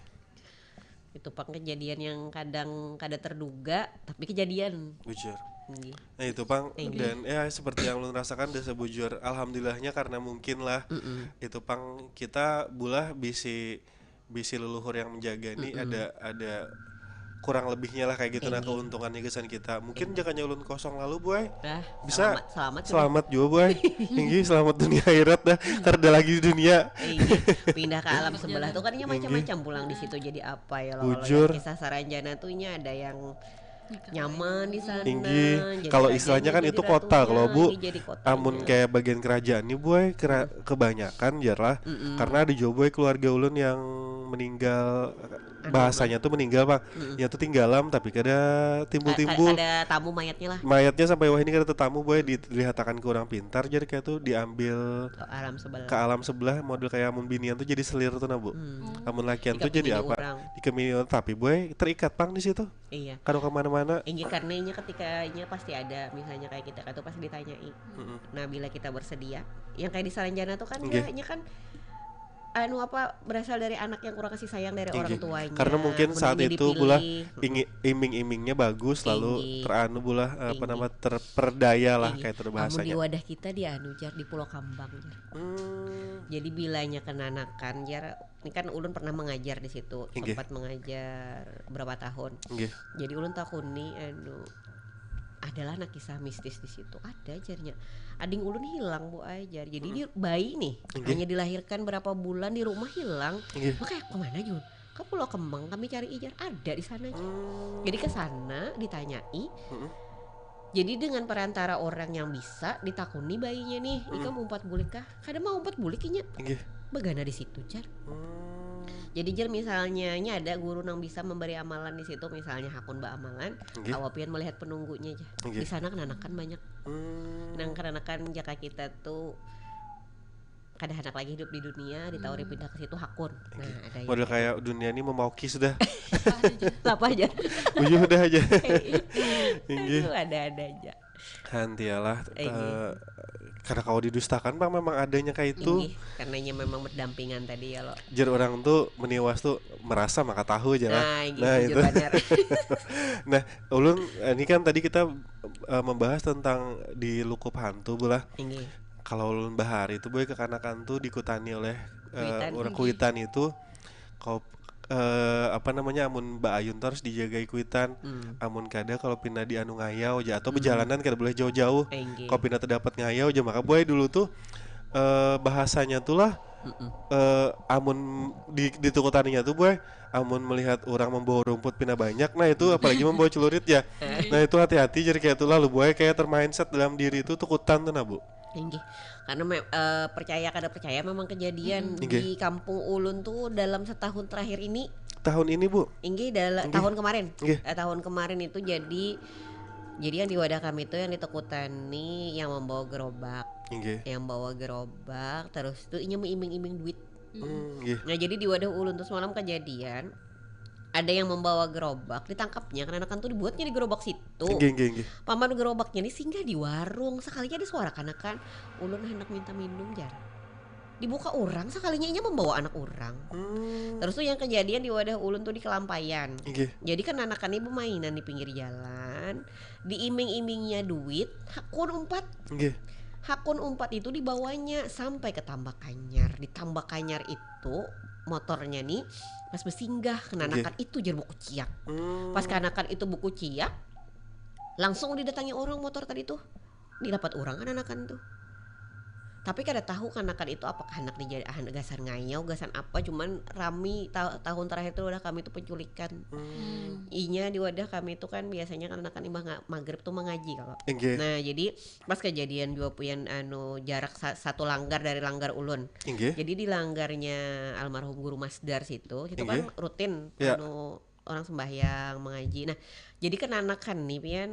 Itu pang kejadian yang kadang kada terduga, tapi kejadian. Bujur. Inggih. Nah itu pang, Inggih. Dan ya seperti yang ulun rasakan, dan sebujur alhamdulillahnya karena mungkin lah Mm-mm. Itu pang kita bulah bisi bisi leluhur yang menjaga nih. Mm-mm. Ada ada kurang lebihnya lah kayak gitu. Nah, keuntungannya gasan kita. Mungkin jakanya ulun kosong lalu, boy. Nah, Bisa. Selamat, selamat. Selamat juga, boy. Inggih, selamat dunia akhirat dah. Karena lagi di dunia. Inggih, pindah ke alam sebelah tuh kan ini macam-macam pulang di situ jadi apa ya loh. Kalau Bujur. Yang kisah Saranjana tuh nya ada yang nyaman di sana. Inggih. Jadi Kalau kerajanya istilahnya kan jadi itu kota, ratunya, kalau, Bu. Ini jadi kota. Amun kayak bagian kerajaan nih, boy, kera- kebanyakan jar lah. Karena ada juga, boy, keluarga ulun yang meninggal, bahasanya tuh meninggal, Pak. Ya tuh tinggalam, tapi kada timbul-timbul. Ada tamu mayatnya lah. Mayatnya sampai wah ini kada tetamu, boy, di- dilihatakan ke orang pintar, jadi kayak tuh diambil Ke alam sebelah. Ke alam sebelah, model kayak amun binian tuh jadi selir tuh, nah, Bu. Amun lakian tuh jadi Dikemini apa? Orang. Dikemini orang, tapi, boy, terikat pang di situ. Iya. Kada kemana-mana. Inggih, karena inya ketika inya pasti ada, misalnya kayak kita kan tuh pasti ditanyai. Nah, bila kita bersedia, yang kayak di Saranjana tuh kan Inggih. Dia, inya kan anu apa berasal dari anak yang kurang kasih sayang dari orang Inggih. Tuanya. Karena mungkin Mun saat inya itu dipilih, bulah ingi- iming-imingnya bagus, lalu Inggih. Teranu bulah apa Inggih. Nama terperdaya lah Inggih. kayak itu Amun di bahasanya. Wadah kita di anu jar di Pulau Kambang jar. Hmm, Jadi bilanya kenanakan jar, ini kan ulun pernah mengajar di situ, Inggih. Sempat mengajar berapa tahun. Inggih. Jadi ulun takuni anu adalah anak kisah mistis di situ. Ada jarnya. Ading ulun hilang, Bu, ai jar. Jadi dia bayi nih, Inggih. Hanya dilahirkan berapa bulan di rumah hilang. Inggih. Makanya kemana Jun? Ke Pulau Kembang kami cari ijar. Ada di sana jar. Hmm, Jadi ke sana ditanyai. Mm-mm. Jadi dengan perantara orang yang bisa ditakuni bayinya nih, ikam umpat bulik kah? Kada mau umpat bulik inya. Inggih. Bagana di situ jar. Hmm, Jadi jar misalnya ini ada guru yang bisa memberi amalan di situ, misalnya hakun ba amalan, Inggih. Awa pian melihat penunggunya aja. Inggih. Di sana kenanakan banyak. Hmm. Nang kenanakan jaka kita tuh kada handak lagi hidup di dunia, ditawari pindah ke situ hakun. Nah, ada yang Model kayak dunia ini memaukis dah. Apa aja? Buyuh dah aja. Inggih. Aduh, ada-ada aja. Hantialah, Inggih. eh, karena kau didustakan, Bang, memang adanya kayak itu. Inggih, karena ini memang berdampingan tadi ya lo. Jar orang tuh meniwas tuh merasa maka tahu aja lah. Nah, inggih, Nah, bujur itu. Banar. Nah, ulun, ini kan tadi kita eh, membahas tentang di lukup hantu, bulah. Inggih. Kalau ulun bahari itu, boy, kekanakan tuh dikutani oleh eh, Kuitan. Orang kuitan itu kau eh, apa namanya, amun baayun tuh harus dijagai kuitan. Hmm. Amun kada, kalau pina di anu ngayau aja atau berjalanan kada boleh jauh-jauh. Inggih. Kalau pina terdapat ngayau aja, maka, boy, dulu tuh eh, bahasanya tuh lah Mm-mm. eh, amun di di tukutaninya tuh, boy, amun melihat orang membawa rumput pina banyak, nah itu apalagi membawa celurit ya. Nah, itu hati-hati, jadi kayak tuh lalu, boy, kayak termindset dalam diri itu tukutan tuh, nah, Bu. Inggih. Karena me- eh, percaya kada percaya memang kejadian Inggih. Di kampung ulun tuh dalam setahun terakhir ini. Tahun ini, Bu. Inggih, dala- Inggih. Tahun kemarin. Inggih. Eh, tahun kemarin itu jadi jadi yang di wadah kami itu yang ditekutani yang membawa gerobak. Inggih. Yang bawa gerobak terus tuh inya mengiming-iming duit. Hmm, inggih. Nah, jadi di wadah ulun tuh semalam kejadian ada yang membawa gerobak, ditangkapnya, kenanakan tuh dibuatnya di gerobak situ. Inggih, inggih, inggih. Paman gerobaknya ini singgah di warung, sekalinya ada suara kanakan, ulun hendak minta minum jar. Dibuka orang, sekalinya inya membawa anak orang. Hmm, Terus tuh yang kejadian di wadah ulun tuh di Kelampayan. inggih. Jadi kenanakan ibu mainan di pinggir jalan, diiming-imingnya duit, hakun umpat. Inggih. Hakun umpat itu dibawanya sampai ke Tambak Kanyar. Di Tambak Kanyar itu motornya nih pas bersinggah kenanakan itu jar buku ciak. Hmm, Pas kanakan itu buku ciak, langsung didatangi orang motor tadi tuh. Didapat orang kenanakan tuh. Tapi kada tahu kanakan itu apakah anak dijadi ah, gasan ngayau, gasan apa, cuman rami ta- tahun terakhir tuh udah kami tuh penculikan. Hmm, Inya di wadah kami tuh kan biasanya kenanakan imbah nga- maghrib tuh mengaji kalau. inggih. Nah, jadi pas kejadian dua puyan anu jarak sa- satu langgar dari langgar ulun. Inggih. Jadi di langgarnya almarhum guru Masdar situ, itu kan Inggih. Rutin Ya. Anu orang sembahyang, mengaji. Nah, jadi kenanakan nih pian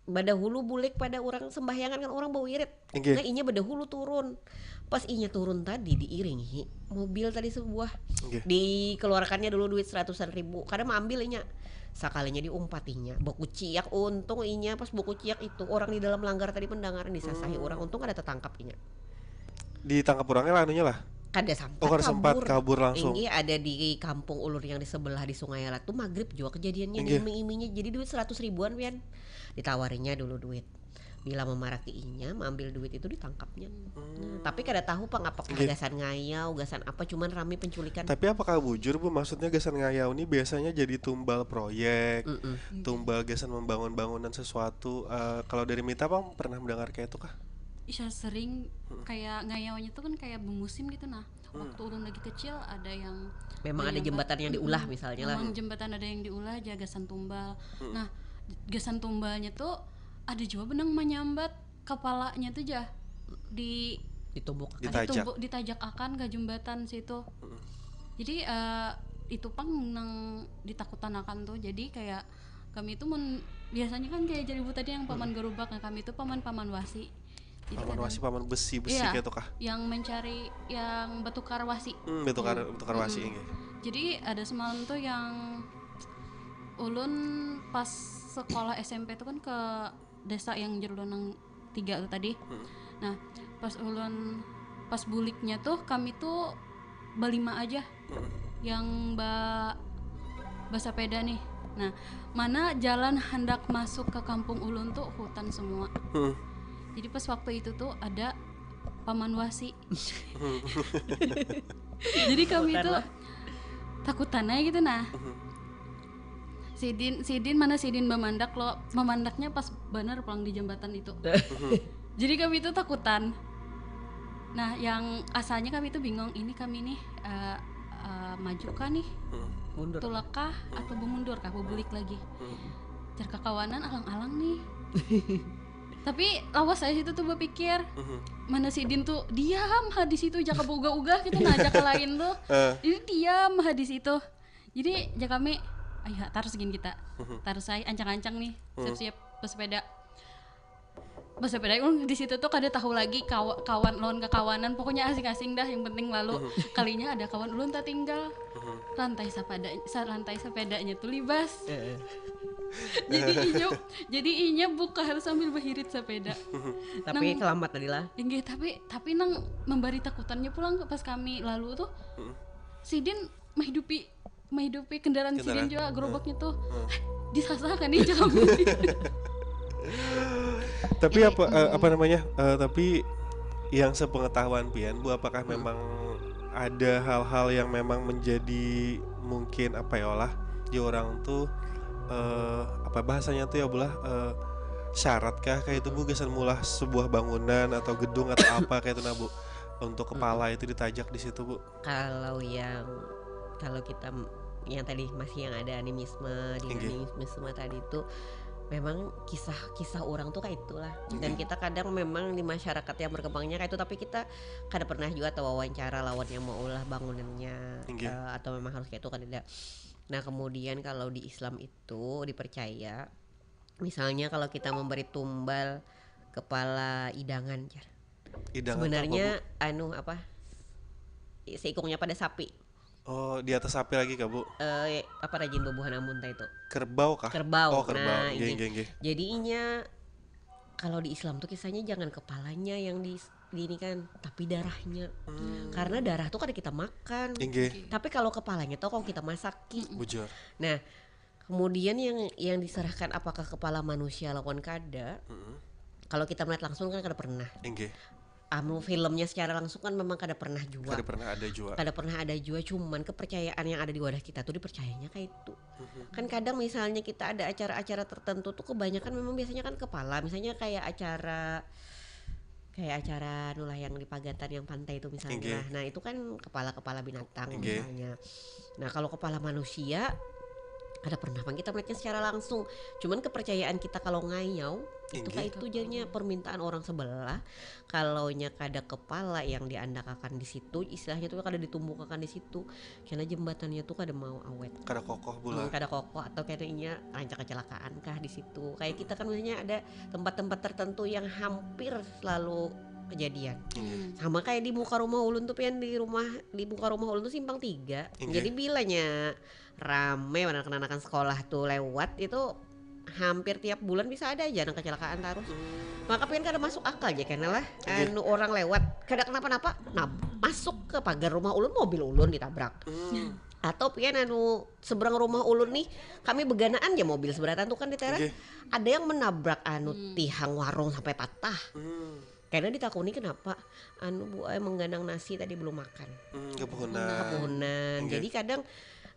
badahulu bulik pada orang sembahyangan kan orang bawirid. Inggih. Nah, inya badahulu turun. Pas inya turun tadi diiringi mobil tadi sebuah. Inggih. Dikeluarkannya dulu duit seratusan ribu. Kada maambil inya. Sakalinya diumpatinya. Baku ciak, untung inya pas baku ciak itu orang di dalam langgar tadi mendengar disasahi orang. Untung kada tetangkap inya. Ditangkap orangnya lah anunya lah. Kada sempat. Oh, kada sempat, kabur langsung. Inggih, ada di kampung ulun yang di sebelah di Sungai Alat tuh maghrib juga kejadiannya, Inggih. diiming-imingi. Jadi duit seratus ribuan pian. Ditawarinya dulu duit. Bila memaraki inya, maambil duit itu ditangkapnya. Nah, tapi kada tahu pang apakah Inggih. Gasan ngayau, gasan apa, cuman rame penculikan. Tapi apakah bujur, Bu? Maksudnya gasan ngayau ni biasanya jadi tumbal proyek, Mm-mm. tumbal gasan membangun bangunan sesuatu. Eh, kalau dari Mita, pang pernah mendengar kayak itu kah? Iya, sering kayak ngayaunya tuh kan kayak bermusim gitu nah. Waktu ulun lagi kecil ada yang Memang ada menyambat- jembatan yang diulah Mm-mm. misalnya lah. Memang jembatan ada yang diulah aja gasan tumbal. Nah, gasan tumbalnya tuh ada juga benang menyambat kepalanya tuh jah di Ditumbuk. Ditajak. ditumbuk, ditajak akan ke jembatan situ. Jadi eh, itu pang nang ditakutan akan tuh. Jadi kayak kami itu mun biasanya kan kayak jadi Bu tadi yang paman gerubak, nah kami itu paman-paman wasi. Jadi Paman kadang- wasi, paman besi, besi Iya, kayak itu kah? Yang mencari yang bertukar wasi. Hmm, bertukar bertukar wasi, inggih. Jadi ada semalam tuh yang ulun pas sekolah S M P tuh kan ke desa yang jar ulun nang tiga tuh tadi. Nah, pas ulun pas buliknya tuh kami tuh berlima aja yang ba bersepeda nih. Nah, mana jalan hendak masuk ke kampung ulun tuh hutan semua. Hmm. Jadi pas waktu itu tuh ada paman wasi. Jadi kami tuh takutan aja gitu nah. Sidin, sidin mana sidin memandak lo, memandaknya pas bener pulang di jembatan itu. Jadi kami tuh takutan. Nah, yang asalnya kami tuh bingung, ini kami nih eh, eh, maju kah nih, Mundur. Tulak kah atau bemundur kah, bebulik lagi. Jar kakawanan alang-alang nih. Tapi lawas saya situ tuh berpikir, mana sidin tuh diam ha di situ, jaka boga-uga gitu nah, jaka lain tuh. Eh. Ini diam ha di situ. Jadi jaka kami, ayo terus gini kita, terus saya ancang-ancang nih, siap-siap bersepeda. Bersepeda ulun di situ tuh kada tahu lagi kawa- kawan lawan kakawanan, pokoknya asing-asing dah, yang penting lalu kalinya ada kawan ulun tertinggal. Lantai sepeda sa- lantai sepedanya tuh libas. Eh, eh. Jadi inya jadi inya buka harus sambil berhirit sepeda. Tapi selamat tadi lah. Inggih, tapi tapi nang memberi takutannya pulang pas kami lalu tuh sidin menghidupi menghidupi kendaraan sidin Kendaraan. Juga gerobaknya tuh. Disasah kan nih jam. Tapi apa eh, apa namanya? Eh, tapi yang sepengetahuan pian, Bu, apakah memang ada hal-hal yang memang menjadi mungkin apa ya lah di orang tuh eh, apa bahasanya tuh ya, Bu lah, eh, syarat kah kayak itu, Bu, gasan mulah sebuah bangunan atau gedung atau apa kayak itu nah, Bu, untuk kepala itu ditajak di situ, Bu? Kalau yang kalau kita m- yang tadi masih yang ada animisme, Inggih. dinamisme tadi itu memang kisah-kisah orang tuh kayak itulah. Dan kita kadang memang di masyarakat yang berkembangnya kayak itu, tapi kita kada pernah juga tahu wawancara lawan yang mau ulah bangunannya Inggih. Eh, atau memang harus kayak itu kan tidak. Nah, kemudian kalau di Islam itu dipercaya, misalnya kalau kita memberi tumbal kepala idangan, jar. Idangan tuh Sebenarnya apa, anu apa? Seikungnya pada sapi. Bu? Oh, di atas sapi lagi kah, Bu? Eh, apa rajin bebuhan amunta itu? Kerbau kah? Kerbau. Oh, kerbau. Nah, Inggih, ini. Inggih, inggih. Jadinya kalau di Islam tuh kisahnya jangan kepalanya yang di di ini kan, tapi darahnya. Karena darah tuh kada kita makan. Inggih. Tapi kalau kepalanya tuh kalau kita masaki. Bujur. Nah, kemudian yang yang diserahkan apakah kepala manusia lawan kada? Kalau kita melihat langsung kan kada pernah. Inggih. Anu filmnya secara langsung kan memang kada pernah juga. Kada pernah ada juga. Kada pernah ada juga, cuman kepercayaan yang ada di wadah kita tuh dipercayanya kayak itu. Kan kadang misalnya kita ada acara-acara tertentu tuh kebanyakan memang biasanya kan kepala, misalnya kayak acara kayak acara nulah yang di Pagatan yang pantai itu misalnya. Inggih. Nah, itu kan kepala-kepala binatang Inggih. Misalnya. Nah, kalau kepala manusia ada pernah pang kita melihatnya secara langsung. Cuman kepercayaan kita kalau ngayau itu Inggih. Kayak itu jadinya permintaan orang sebelah. Kalau nya kada kepala yang diandakakan di situ, istilahnya tuh kada ditumbukakan di situ, karena jembatannya tuh kada mau awet. Kada kokoh, Bu Hmm, lah. kada kokoh atau kayaknya rancak kecelakaan kah di situ. Kayak kita kan misalnya ada tempat-tempat tertentu yang hampir selalu kejadian. Sama kayak di muka rumah ulun tuh, pian, di rumah, di muka rumah ulun tuh simpang tiga. Inggih. Jadi bilanya rame, mana anak-anak sekolah tuh lewat itu hampir tiap bulan bisa ada aja nang kecelakaan tarus. Maka pian kada masuk akal ja kena lah. Anu orang lewat kada kenapa-napa, nah, masuk ke pagar rumah ulun, mobil ulun ditabrak. Atau pian anu seberang rumah ulun nih, kami beganaan ja mobil seberatan tuh kan di teras. Ada yang menabrak anu tihang warung sampai patah. Karena ditakuni kenapa, anu bu ai mengganang nasi tadi belum makan. Hmm, kepuhunan. Kepuhunan. Jadi kadang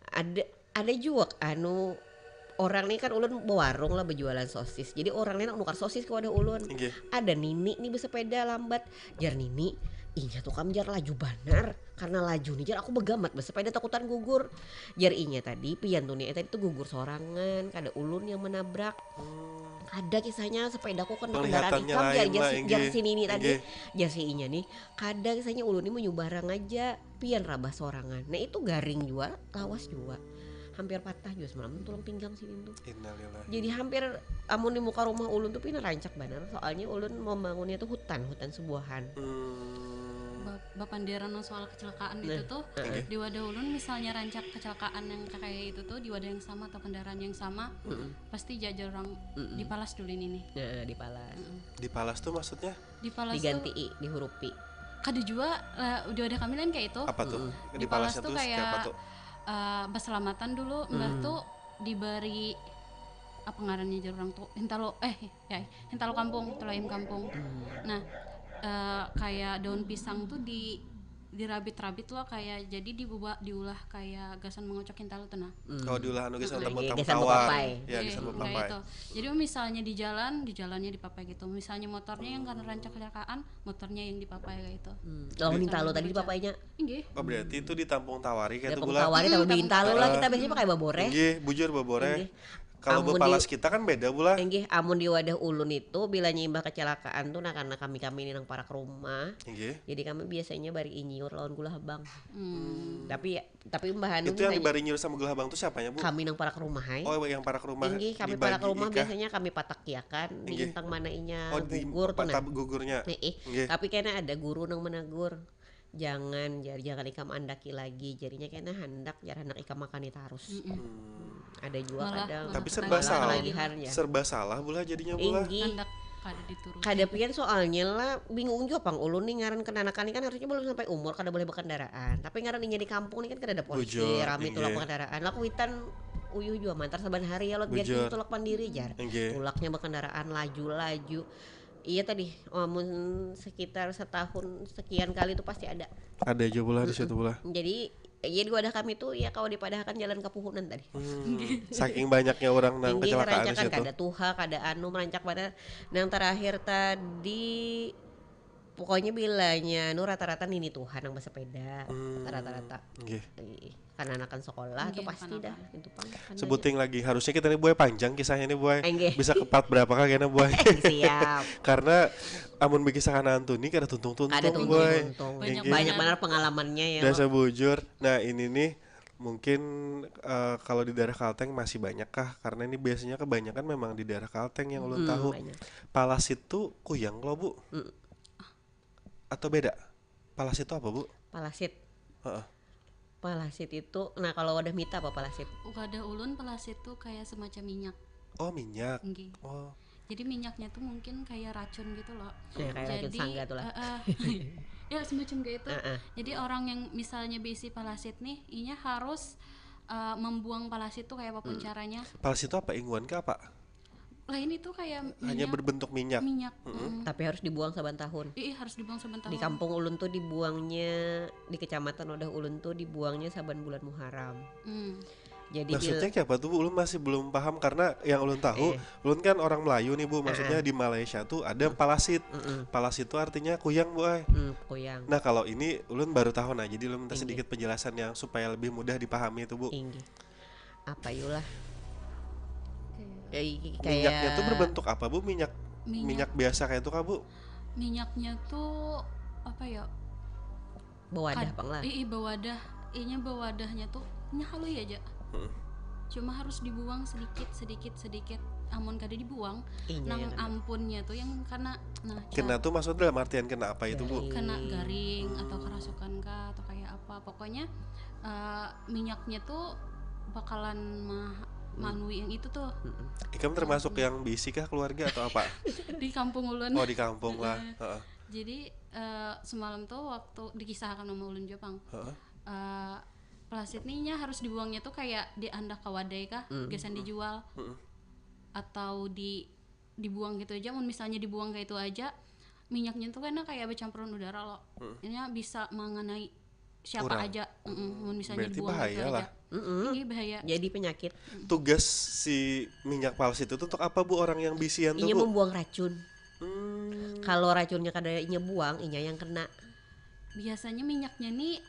ada ada juga anu orang nih kan ulun bewarung lah berjualan sosis. Jadi orang nih nukar sosis ke wadah ulun. Inggih. Ada nini nih bersepeda lambat. Jar nini, inya tuh kam jar laju banar. Karena laju nih jar aku begamat bersepeda takutan gugur. Jar inya tadi pian tuh nih tadi tuh gugur sorangan, kada ulun yang menabrak. Ada kisahnya sepedaku kena kendaraan Penglihatannya ikam jar lain jar lah, si, inggih. Jar si nini tadi, Inggih. Jar si inya nih, kada kisahnya ulun nih menyubarang aja, pian rabah sorangan. Nah itu garing jua, lawas jua. Hampir patah jua semalam tuh tulang pinggang sini tuh. Innalillahi. Jadi hampir amun di muka rumah ulun tuh pina rancak banar, soalnya ulun membangunnya tuh hutan, hutan sebuahan. Hmm. Ba- bapandiran nang soal kecelakaan itu tuh Oke. di wadah ulun misalnya rancak kecelakaan yang kayak itu tuh di wadah yang sama atau kendaraan yang sama pasti jajar orang dipalas dulu ini nih. Nah, dipalas. Dipalas tuh maksudnya? Dipalas tuh Diganti i, dihurupi. Kada jua lah, di wadah kami lain kayak itu. Apa tuh? Dipalas Dipalesnya tuh tuh kayak siapa tuh? Eh, berselamatan dulu, mbah tuh diberi apa ngarannya jar orang tuh hintalo eh ya hintalo kampung, hintalo ayam kampung. Nah, eh, kayak daun pisang tuh di dirabit-rabit loh kayak jadi dibuat diulah kayak gasan mengocok hintalo tuh nah. Oh, diulah anu gasan Oke, tambah gasan papai. papai. Ya, gasan Iya, papai. Itu. Jadi misalnya di jalan, di jalannya dipapai gitu. Misalnya motornya yang karena rancak kecelakaan, motornya yang dipapai kayak itu. Hmm. Lawan hintalo tadi dipapainya. Inggih. Oh, berarti itu ditampung tawari kayak itu Dalam bula. tawari tapi bintalo lah kita biasanya pakai babore. Inggih, bujur babore. Inggih. Kalau Amun di- bepalas kita kan beda bula. Inggih, amun di wadah ulun itu bilanya imbah kecelakaan tuh nah karena kami-kami ini nang parak rumah. Inggih. Jadi kami biasanya bari inyiur lawan gula habang. Tapi tapi imbah anu Itu yang misalnya dibari nyiur sama gula habang tuh siapanya, Bu? kami nang parak rumah hai. Oh, yang parak rumah. Inggih, kami parak Dibagi rumah ikah? Biasanya kami patak kiakan di Inggih. intang mana inya Oh, di gugur tuh nah. Gugurnya. Nih, Inggih. Tapi kena ada guru nang menegur. Jangan jar, jangan ikam andaki lagi. Jadinya kena handak jar handak ikam makani tarus. Ada juga Malah, kadang Tapi malah serba malah salah. Ketagihan ya. Serba salah bula jadinya bula. Inggih. Handak kada dituruti. Kada pian soalnya lah bingung juga pang ulun nih ngaran kenanakan ini kan harusnya belum sampai umur kada boleh berkendaraan tapi ngaran inya di kampung nih kan kada ada polisi Bujur, rame tulak inggih. Berkendaraan lah kuitan uyuh juga mantar saban hari ya lo biar Bujur. Tulak pandiri jar Inggih. Tulaknya berkendaraan laju-laju iya tadi amun sekitar setahun sekian kali itu pasti ada Ada aja bula di situ bula. jadi ya di wadah kami tuh ya kalau dipadahakan jalan kepuhunan tadi Hmm. Saking banyaknya orang nang Inggih kecelakaan di ngerancak kan situ. Kada tuha kada anu merancak pada yang terakhir tadi pokoknya bilanya nu rata-rata nini tuha nang bersepeda Hmm. Rata-rata Inggih. Ih, kananakan sekolah tuh Inggih, pasti dah kananakan. Itu pang Kan Sebuting lagi harusnya kita ini buai panjang kisahnya nih buai. Inggih. Bisa ke part berapa kah kena buai? aja. Siap Karena amun bagi sakanantu nih kada tuntung-tuntung Kada buai. tuntung-tuntung Banyak Banyak banget. Banyak pengalamannyanya Dasar bujur. Nah, ini nih mungkin eh, kalau di daerah Kalteng masih banyak kah? Karena ini biasanya kebanyakan memang di daerah Kalteng yang ulun Hmm, tahu. Banyak. Palasit tuh kuyang loh, Bu? Atau beda? Palasit tuh apa, Bu? Palasit Heeh. Palasit itu nah kalau wadah mita apa palasit? Wadah ulun palasit tuh kayak semacam minyak. Oh, minyak. Inggih. Oh. Jadi minyaknya tuh mungkin kayak racun gitu loh. Ya, kayak racun Jadi, sangga tuh lah. eh, eh. Ya semacam kayak itu. Heeh. Jadi orang yang misalnya bisi palasit nih, inya harus eh, membuang palasit tuh kayak apapun caranya. Palasit itu apa? Inguan kah apa? Lain itu kayak Hanya minyak. Berbentuk minyak. Minyak. Mm. Tapi harus dibuang saban tahun. Ih, harus dibuang saban tahun. Di kampung ulun tuh dibuangnya di kecamatan wadah ulun tuh dibuangnya saban bulan Muharram. Hmm. Jadi Maksudnya kayak apa tuh, Bu? Ulun masih belum paham karena yang ulun tahu, ulun kan orang Melayu nih, Bu. Maksudnya di Malaysia tuh ada palasit. Palasit itu artinya kuyang, Bu, ay. Hmm, kuyang. Nah, kalau ini ulun baru tahu, nah, jadi ulun minta sedikit penjelasan yang supaya lebih mudah dipahami itu, Bu. Inggih. Apa yulah? Kayak Eh, Minyaknya tuh kayak berbentuk apa, Bu? Minyak Minyak. Minyak biasa kayak itu kah, Bu? Minyaknya tuh apa ya? Bawadah Kad- pang lah. Ih, ih, bawadah. Inya bawadahnya tuh inya halui aja. Cuma harus dibuang sedikit sedikit sedikit. Amun kada dibuang, Inya nang yang ada. Ampunnya tuh yang karena nah Kena tuh maksudnya dalam artian kena apa itu, Bu? Kena garing atau kerasukan kah atau kayak apa. Pokoknya eh, minyaknya tuh bakalan mah manui yang itu tuh. Ikam termasuk yang bisi kah keluarga atau apa? Di kampung ulun. Oh, di kampung lah. Heeh. Jadi eh, semalam tuh waktu dikisahkan sama ulun Jepang. Heeh. Eh, plastik nih nya harus dibuangnya tuh kayak diandak ke wadai kah, gasan dijual Heeh. atau di dibuang gitu aja. Mun misalnya dibuang kayak itu aja, minyaknya tuh karena kayak bercampuran udara loh. Ini bisa mengenai siapa Orang. Aja. Mm-mm, mun misalnya Berarti dibuang bahaya gitu lah. Aja. Ini bahaya. Jadi penyakit. Tugas si minyak palsit itu untuk apa, Bu, orang yang bisian tuh, Inya Bu? Membuang racun. Hmm. Kalau racunnya kada inya buang, inya yang kena. Biasanya minyaknya nih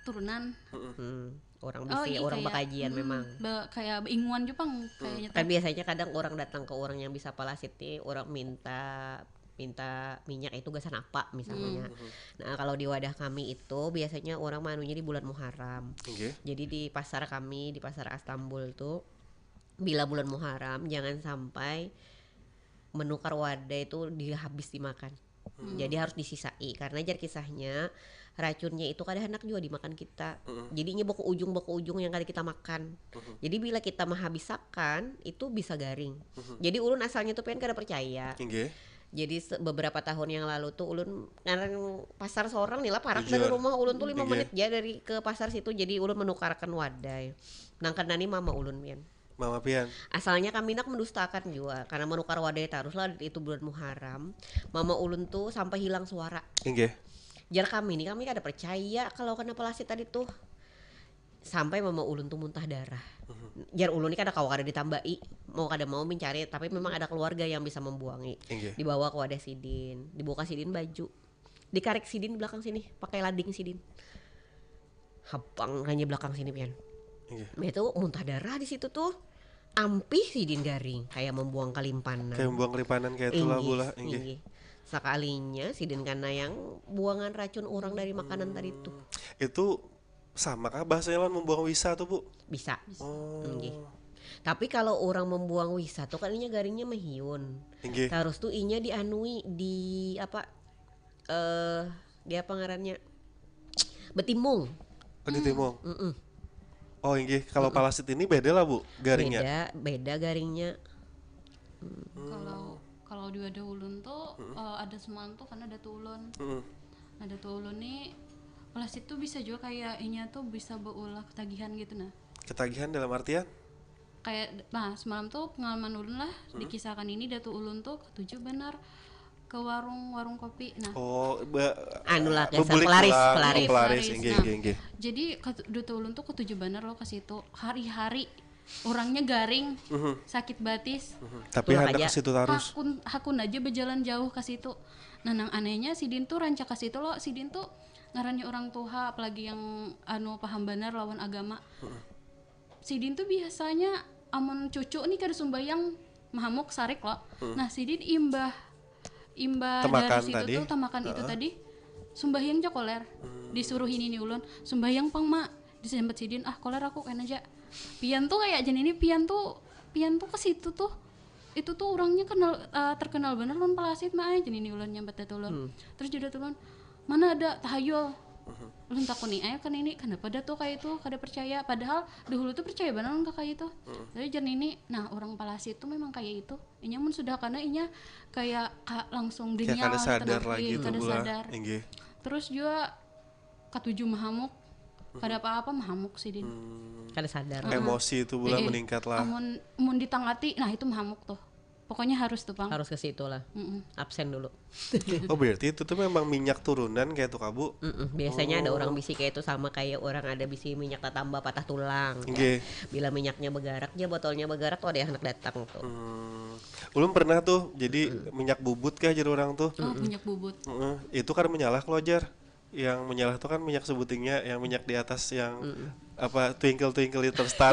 turunan. Hmm, orang Oh, bisi, iya, orang kayak, bakajian mm, memang. Be, kayak beinguan Jepang kayaknya Kan tuh. Biasanya kadang orang datang ke orang yang bisa palasit nih, orang minta minta minyak itu gasan apa misalnya. Nah, kalau di wadah kami itu biasanya orang manunya di bulan Muharram. Inggih. Jadi di pasar kami, di pasar Astambul tuh, bila bulan Muharram jangan sampai menukar wadah itu dihabis dimakan. Jadi harus disisai karena jar kisahnya racunnya itu kada hendak juga dimakan kita. Jadi inya baku ujung baku ujung yang kada kita makan. Jadi bila kita menghabisakan itu bisa garing. Jadi ulun asalnya tuh pengen kada percaya. Inggih. Jadi se- beberapa tahun yang lalu tuh ulun ngarang pasar sorang nih lah parak dari Bujur. Rumah ulun tuh lima Inggih. Menit ya dari ke pasar situ, jadi ulun menukarakan wadai. Nang kena nih mama ulun pian. Mama pian. Asalnya kami nak mendustakan juga karena menukar wadai terus lah itu bulan Muharram. Mama ulun tuh sampai hilang suara. Inggih. Jar kami nih kami kada percaya kalau kena palasit tadi tuh. Sampai mama ulun tuh muntah darah. Jar ulun nih kada kawa kada ditambai, mau kada mau mencari, tapi memang ada keluarga yang bisa membuangi. Inggih. Dibawa ke wadah sidin, dibuka sidin baju, dikarik sidin belakang sini pakai lading sidin, habang kayaknya belakang sini pian. Inggih. Nah, itu muntah darah di situ tuh, ampih sidin garing kayak membuang kalimpanan. Kayak membuang kelimpanan kayak itulah, Bu, lah. Inggih, Inggih. Sekalinya sidin karena yang buangan racun orang dari makanan tadi tuh. Itu sama kah bahasanya lawan membuang wisa tuh, Bu? Bisa. Oh. Inggih. Tapi kalau orang membuang wisa tuh kan inya garingnya mehiun. Inggih. Terus tuh inya dianui di apa eh di apa ngarannya? Betimung. Oh, ditimung. Mm-mm. Oh, inggih. Kalau palasit ini beda lah, Bu, garingnya. Beda, beda garingnya. Kalau kalau di wadah ulun tuh eh, ada semalam tuh kan ada tuh ulun. Mm-mm. Ada tuh ulun nih plastik tuh bisa juga kayak inya tuh bisa berulah ketagihan gitu nah. Ketagihan dalam artian? Kayak nah semalam tuh pengalaman ulun lah dikisahkan ini datu ulun tuh ketuju benar ke warung-warung kopi nah. Oh, ba- Anu lah, biasa, bebulik pelaris, pulang, pelaris. pelaris, Pelaris, inggih, nah. Inggih, inggih. Jadi ketu- datu ulun tuh ketuju benar loh ke situ hari-hari orangnya garing, sakit batis. Tapi Tulak hendak aja. ke situ terus. Hakun hakun aja berjalan jauh ke situ. Nah, nang anehnya sidin tuh rancak ke situ loh. Sidin tuh ngarannya orang tuha apalagi yang anu paham benar lawan agama. Sidin tuh biasanya amun cucu nih kada sumbayang mahamuk sarik loh. Nah, sidin imbah imbah Temakan dari situ tadi. Tuh temakan itu tadi sumbayang ja koler. Disuruh ini nih ulun sumbayang pang mak, disambat sidin ah koler aku kena aja. Pian tuh kayak jen ini pian tuh pian tuh ke situ tuh itu tuh orangnya kenal eh, terkenal bener lawan palasit mah ai jen ini ulun nyambat datu ulun. Terus jadi ulun mana ada tahayul. Ulun takuni ayo kan ini kenapa ada tuh kayak itu kada percaya padahal dahulu tuh percaya bener lawan kayak itu. Tapi jen ini nah orang palasit tuh memang kayak itu. Inya mun sudah karena inya kayak ka- langsung Kayak denial kada gitu sadar nah. lagi Iya, tuh kada bula. Sadar. Inggih. Terus juga katuju mahamuk kada apa-apa mahamuk sidin. Kada sadar. Emosi itu bula Eh, eh. Meningkat lah. Amun mun ditangati nah itu mahamuk tuh. Pokoknya harus tuh pang. Harus ke situ lah. Mm-mm. Absen dulu. Oh, berarti itu tuh memang minyak turunan kayak tuh, Kabu. Mm-mm. Biasanya ada orang bisi kayak itu sama kayak orang ada bisi minyak tatamba patah tulang. Inggih. Bila minyaknya bergerak, dia botolnya bergerak tuh ada yang hendak datang tuh. Hmm. Ulun pernah tuh jadi minyak bubut kah jadi orang tuh. Oh, minyak bubut. Heeh. Itu kan menyalah kalau jar. Yang menyalah tuh kan minyak sebutingnya, yang minyak di atas yang apa twinkle twinkle little star.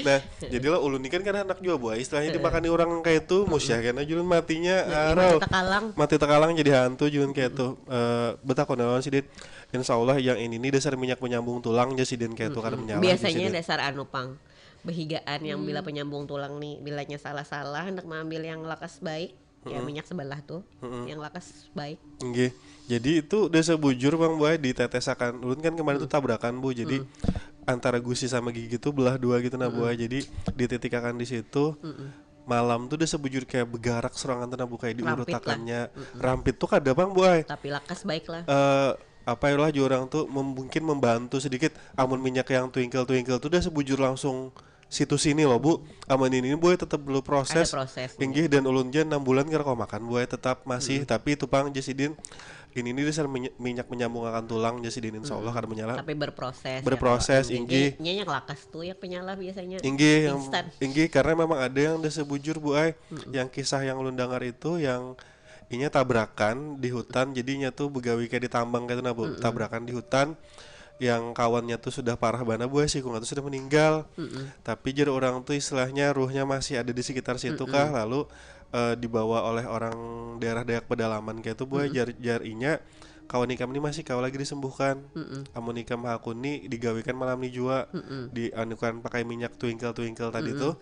Nah, jadi lo ulun ini kan kada handak jua buah istilahnya dimakani orang kayak itu, musyah kena julun matinya. Ah, Mati Rau. Takalang. Mati takalang jadi hantu julun kayak itu. Eh, betakon lawan sidin. Insya Allah yang ini nih dasar minyak penyambung tulang aja sidin kayak itu kada menyalah. Biasanya Sidin. Dasar anu pang behigaan yang bila penyambung tulang nih bilanya salah-salah hendak mengambil yang lakas baik ya minyak sebelah tuh yang lakas baik. Nggih. Jadi itu udah sebujur Bang Boy ditetesakan. Ulun kan kemarin tuh tabrakan Bu. Jadi antara gusi sama gigi tuh belah dua gitu nah, Bu ai. Jadi dititikakan di situ. Malam tuh udah sebujur kayak begarak serangan tuh nah, Bu, kayak diurutakannya. Rampit tuh kada pang, Bu ai. Tapi lakas baik lah. Eh, apa ya lah, orang tuh mem- mungkin membantu sedikit. Amun minyak yang twinkle-twinkle tuh udah sebujur langsung situ sini loh, Bu. Amun ini, Bu ai, tetap perlu proses. Ada proses, inggih, dan ulun ja enam bulan kada kawa makan, Bu ai, tetap masih. Tapi itu pang, jar sidin, ini, ini dasar minyak, minyak menyambungakan tulang, jar sidin, insya Allah kada menyala. Tapi berproses, ya, berproses, inggih. Nya yang lakas tuh yang penyala biasanya. Inggih, yang, instan. Inggih, karena memang ada yang dasar bujur, Bu ai. Yang kisah yang ulun dengar itu, yang inya tabrakan di hutan, jadi inya tuh begawi kayak di tambang gitu nah, Bu. Tabrakan di hutan, yang kawannya tuh sudah parah bana, Bu ai, sikungnya tuh sudah meninggal. Tapi jar orang tuh istilahnya ruhnya masih ada di sekitar situ kah, lalu eh, dibawa oleh orang daerah Dayak pedalaman kayak itu, Bu ai, jar, jar inya, kawan ikam ini masih kawa lagi disembuhkan. Amun ikam hakuni digawikan malam ni jua, dianukan pakai minyak twinkle-twinkle tadi tuh.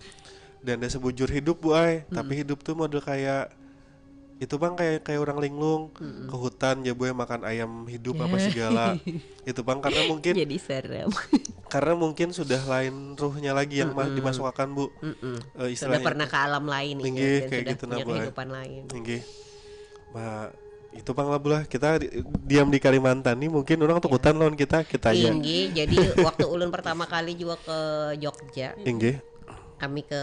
Dan dia sebujur hidup, Bu ai, tapi hidup tuh model kayak itu pang, kayak, kayak orang linglung ke hutan, ya, Bu ai, makan ayam hidup apa segala. Itu pang karena mungkin jadi serem. Karena mungkin sudah lain ruhnya lagi yang ma- dimasukkan, Bu. Eh, sudah istilahnya pernah itu ke alam lain, inggih, ya, dan kayak sudah gitu nah, punya Bu ai, kehidupan lain. Inggih. Nah, itu pang lah, Bu lah. Kita di- diam di Kalimantan nih, mungkin orang takutan lawan kita, kita aja. Inggih, jadi waktu ulun pertama kali juga ke Jogja, inggih, kami ke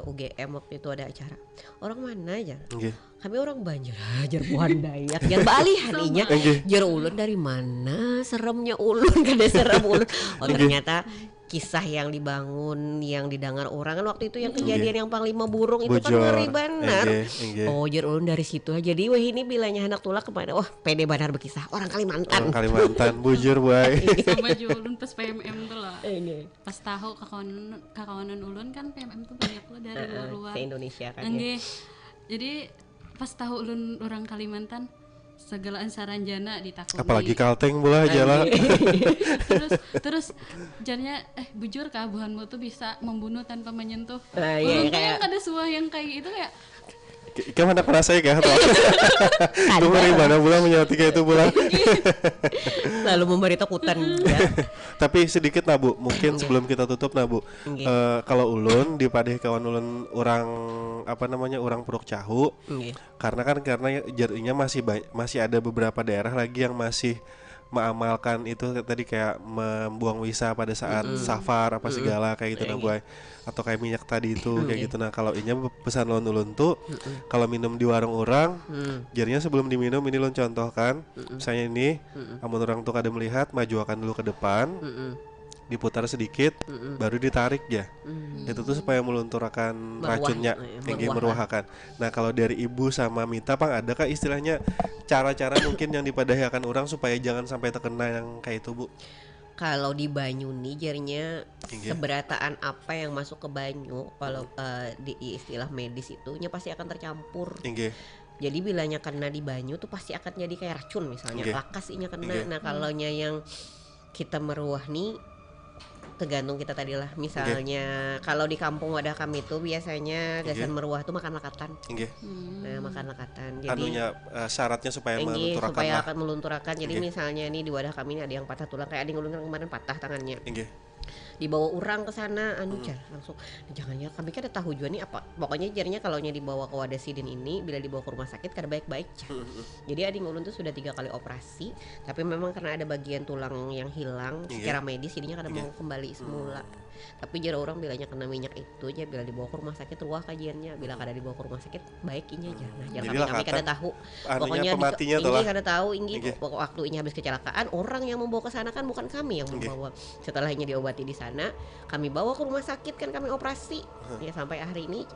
U G M waktu itu ada acara. Orang mana aja? Inggih. Kami orang Banjar, jar buhan Dayak, jar balihan inya. Inggih. Jar ulun dari mana seremnya ulun, kada serem ulun. Oh, ternyata kisah yang dibangun, yang didengar orang kan waktu itu yang kejadian yang Panglima Burung itu kan ngeri banar. Inggih, inggih. Oh, jar ulun dari situ aja. Jadi wah, ini bilanya anak tulak kemana? Wah, pede banar berkisah. Orang Kalimantan. Orang Kalimantan, bujur, Bu ai. Sama jua ulun pas P M M tuh lah. Inggih. Pas tahu kakawanan, kakawanan ulun kan P M M tuh banyak loh dari luar-luar. Se-Indonesia kan, ya. Inggih. Jadi pas tahu ulun orang Kalimantan, segalaan saranjana ditakuti. Apalagi Kalteng, Bu lah, jala. Terus, terus jarnya, eh, bujur kah buhanmu tuh bisa membunuh tanpa menyentuh? Nah, iya, ulun tuh kayak yang kada suah yang kayak gitu, kayak, ikam handak merasa ya kah? Tuh dari mana, Bu lah, menyauti kayak itu, Bu lah? Lalu memberi takutan, ya. Tapi sedikit nah, Bu, mungkin sebelum kita tutup nah, Bu. Inggih. Eh, kalau ulun dipadahi kawan ulun orang, apa namanya, orang Puruk Cahu. Inggih. Karena kan, karena jar inya masih ba- masih ada beberapa daerah lagi yang masih mengamalkan itu tadi, kayak membuang wisa pada saat safar apa segala kayak gitu nah, Bu ai. Atau kayak minyak tadi itu kayak gitu. Nah, kalau inya pesan lawan ulun tuh, kalau minum di warung orang, jarnya sebelum diminum ini ulun contohkan, misalnya ini, amun orang tuh kada melihat, majuakan dulu ke depan, diputar sedikit, baru ditarik ya. Itu tuh supaya melunturakan racunnya, eh, inggih, meruahakan. Nah, kalau dari Ibu sama Mita pang, adakah istilahnya cara-cara mungkin yang dipadahiakan orang supaya jangan sampai terkena yang kayak itu, Bu? Kalau di banyu nih, jarnya, inggih, seberataan apa yang masuk ke banyu, kalau, eh, di istilah medis itu, nya pasti akan tercampur. Inggih. Jadi bilanya kena di banyu tuh pasti akan jadi kayak racun misalnya. Inggih. Lakas inya kena. Inggih. Nah, kalau nya yang kita meruah nih, tergantung kita tadi lah. Misalnya, kalau di kampung wadah kami tuh biasanya gasan meruah tuh makan lakatan. Inggih. Nah, makan lakatan. Jadi, anunya, eh, syaratnya supaya, inggih, melunturakan supaya lah. Akan melunturakan. Jadi, inggih, misalnya nih di wadah kami ini ada yang patah tulang, kayak ading ulun kan kemarin patah tangannya. Inggih. Dibawa orang ke sana, anu, jar, langsung, jangan ya, kami kada tahu jua nih apa. Pokoknya jarnya kalau nya dibawa ke wadah sidin ini, bila dibawa ke rumah sakit kada baik-baik, jar. Jadi ading ulun tuh sudah tiga kali operasi, tapi memang karena ada bagian tulang yang hilang, iya, secara medis, jadinya kada, iya, mau kembali semula. Hmm. Tapi jar orang bilanya kena minyak itu aja, bila dibawa ke rumah sakit ruah kajiannya, bila kada dibawa ke rumah sakit baik inya aja. Nah, jar kami, kami kada tahu. Jadi lah kata, anunya, pokoknya di, pematinya tuh lah. Inggih, kada tahu, inggih. Inggih. Pokok waktu inya habis kecelakaan, orang yang membawa ke sana kan, bukan kami yang, inggih, membawa. Setelah inya diobati di sana, kami bawa ke rumah sakit kan, kami operasi. Hah. Ya, sampai hari ini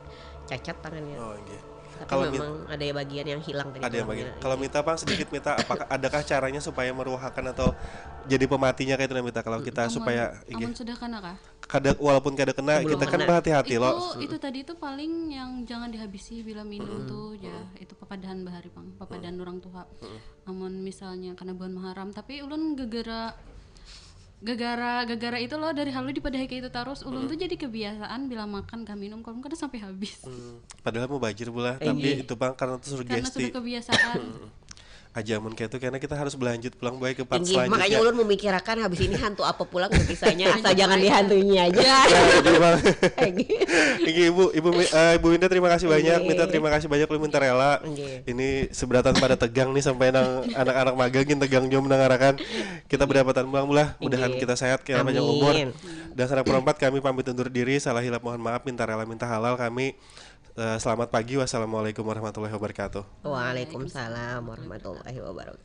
cacat tangannya. Oh, inggih. Tapi kalau mit-, memang ada bagian yang hilang tadi tulangnya. Ada yang bagian. Kalau, inggih, Mita, pang, sedikit, Mita, apakah, adakah caranya supaya meruahakan atau jadi pematinya kayak itu, Mita? Kalau kita, mm, supaya, amun, inggih, amun sudah kena kah? Kada, walaupun kada kena, sebelum kita kan kena, berhati-hati, lo. Itu, itu tadi tuh paling yang jangan dihabisi bila minum, mm-mm, tuh, ya, mm-mm, itu papadahan bahari pang, papadahan, mm-mm, orang tuha. Mm-mm. Amun misalnya kena buhan maharam, tapi ulun gegara, gegara, gegara itu lo, dari halu dipadahi kayak itu tarus, ulun, mm-mm, tuh jadi kebiasaan bila makan kah minum, kalau kada sampai habis. Mm. Padahal mau bajir pula, tapi, iya, itu pang karena tuh sugesti. Karena sudah kebiasaan. Mm-mm. aja mun kayak itu, karena kita harus berlanjut pulang baik ke part Inggih, selanjutnya. Makanya ulun memikirkan habis ini hantu apa pulang ya kisahnya, asal jangan dihantuinya aja. Nah, itu, Bang. Inggih. Inggih, Ibu, Ibu Mi- eh, Ibu Winda, terima kasih banyak. Inggih. Mita, terima kasih banyak lu minta rela. Inggih. Ini seberatan pada tegang nih, sampai nang anak-anak magang gin tegang jua mendengarkan. Kita berdapatan pulang lah. Mudahan Inggih. Kita sehat, kena panjang Amin. Umur. Dan sarang perempat, kami pamit undur diri. Salah hilap mohon maaf, minta rela minta halal kami. Eh, selamat pagi. Wassalamualaikum warahmatullahi wabarakatuh. Waalaikumsalam warahmatullahi wabarakatuh.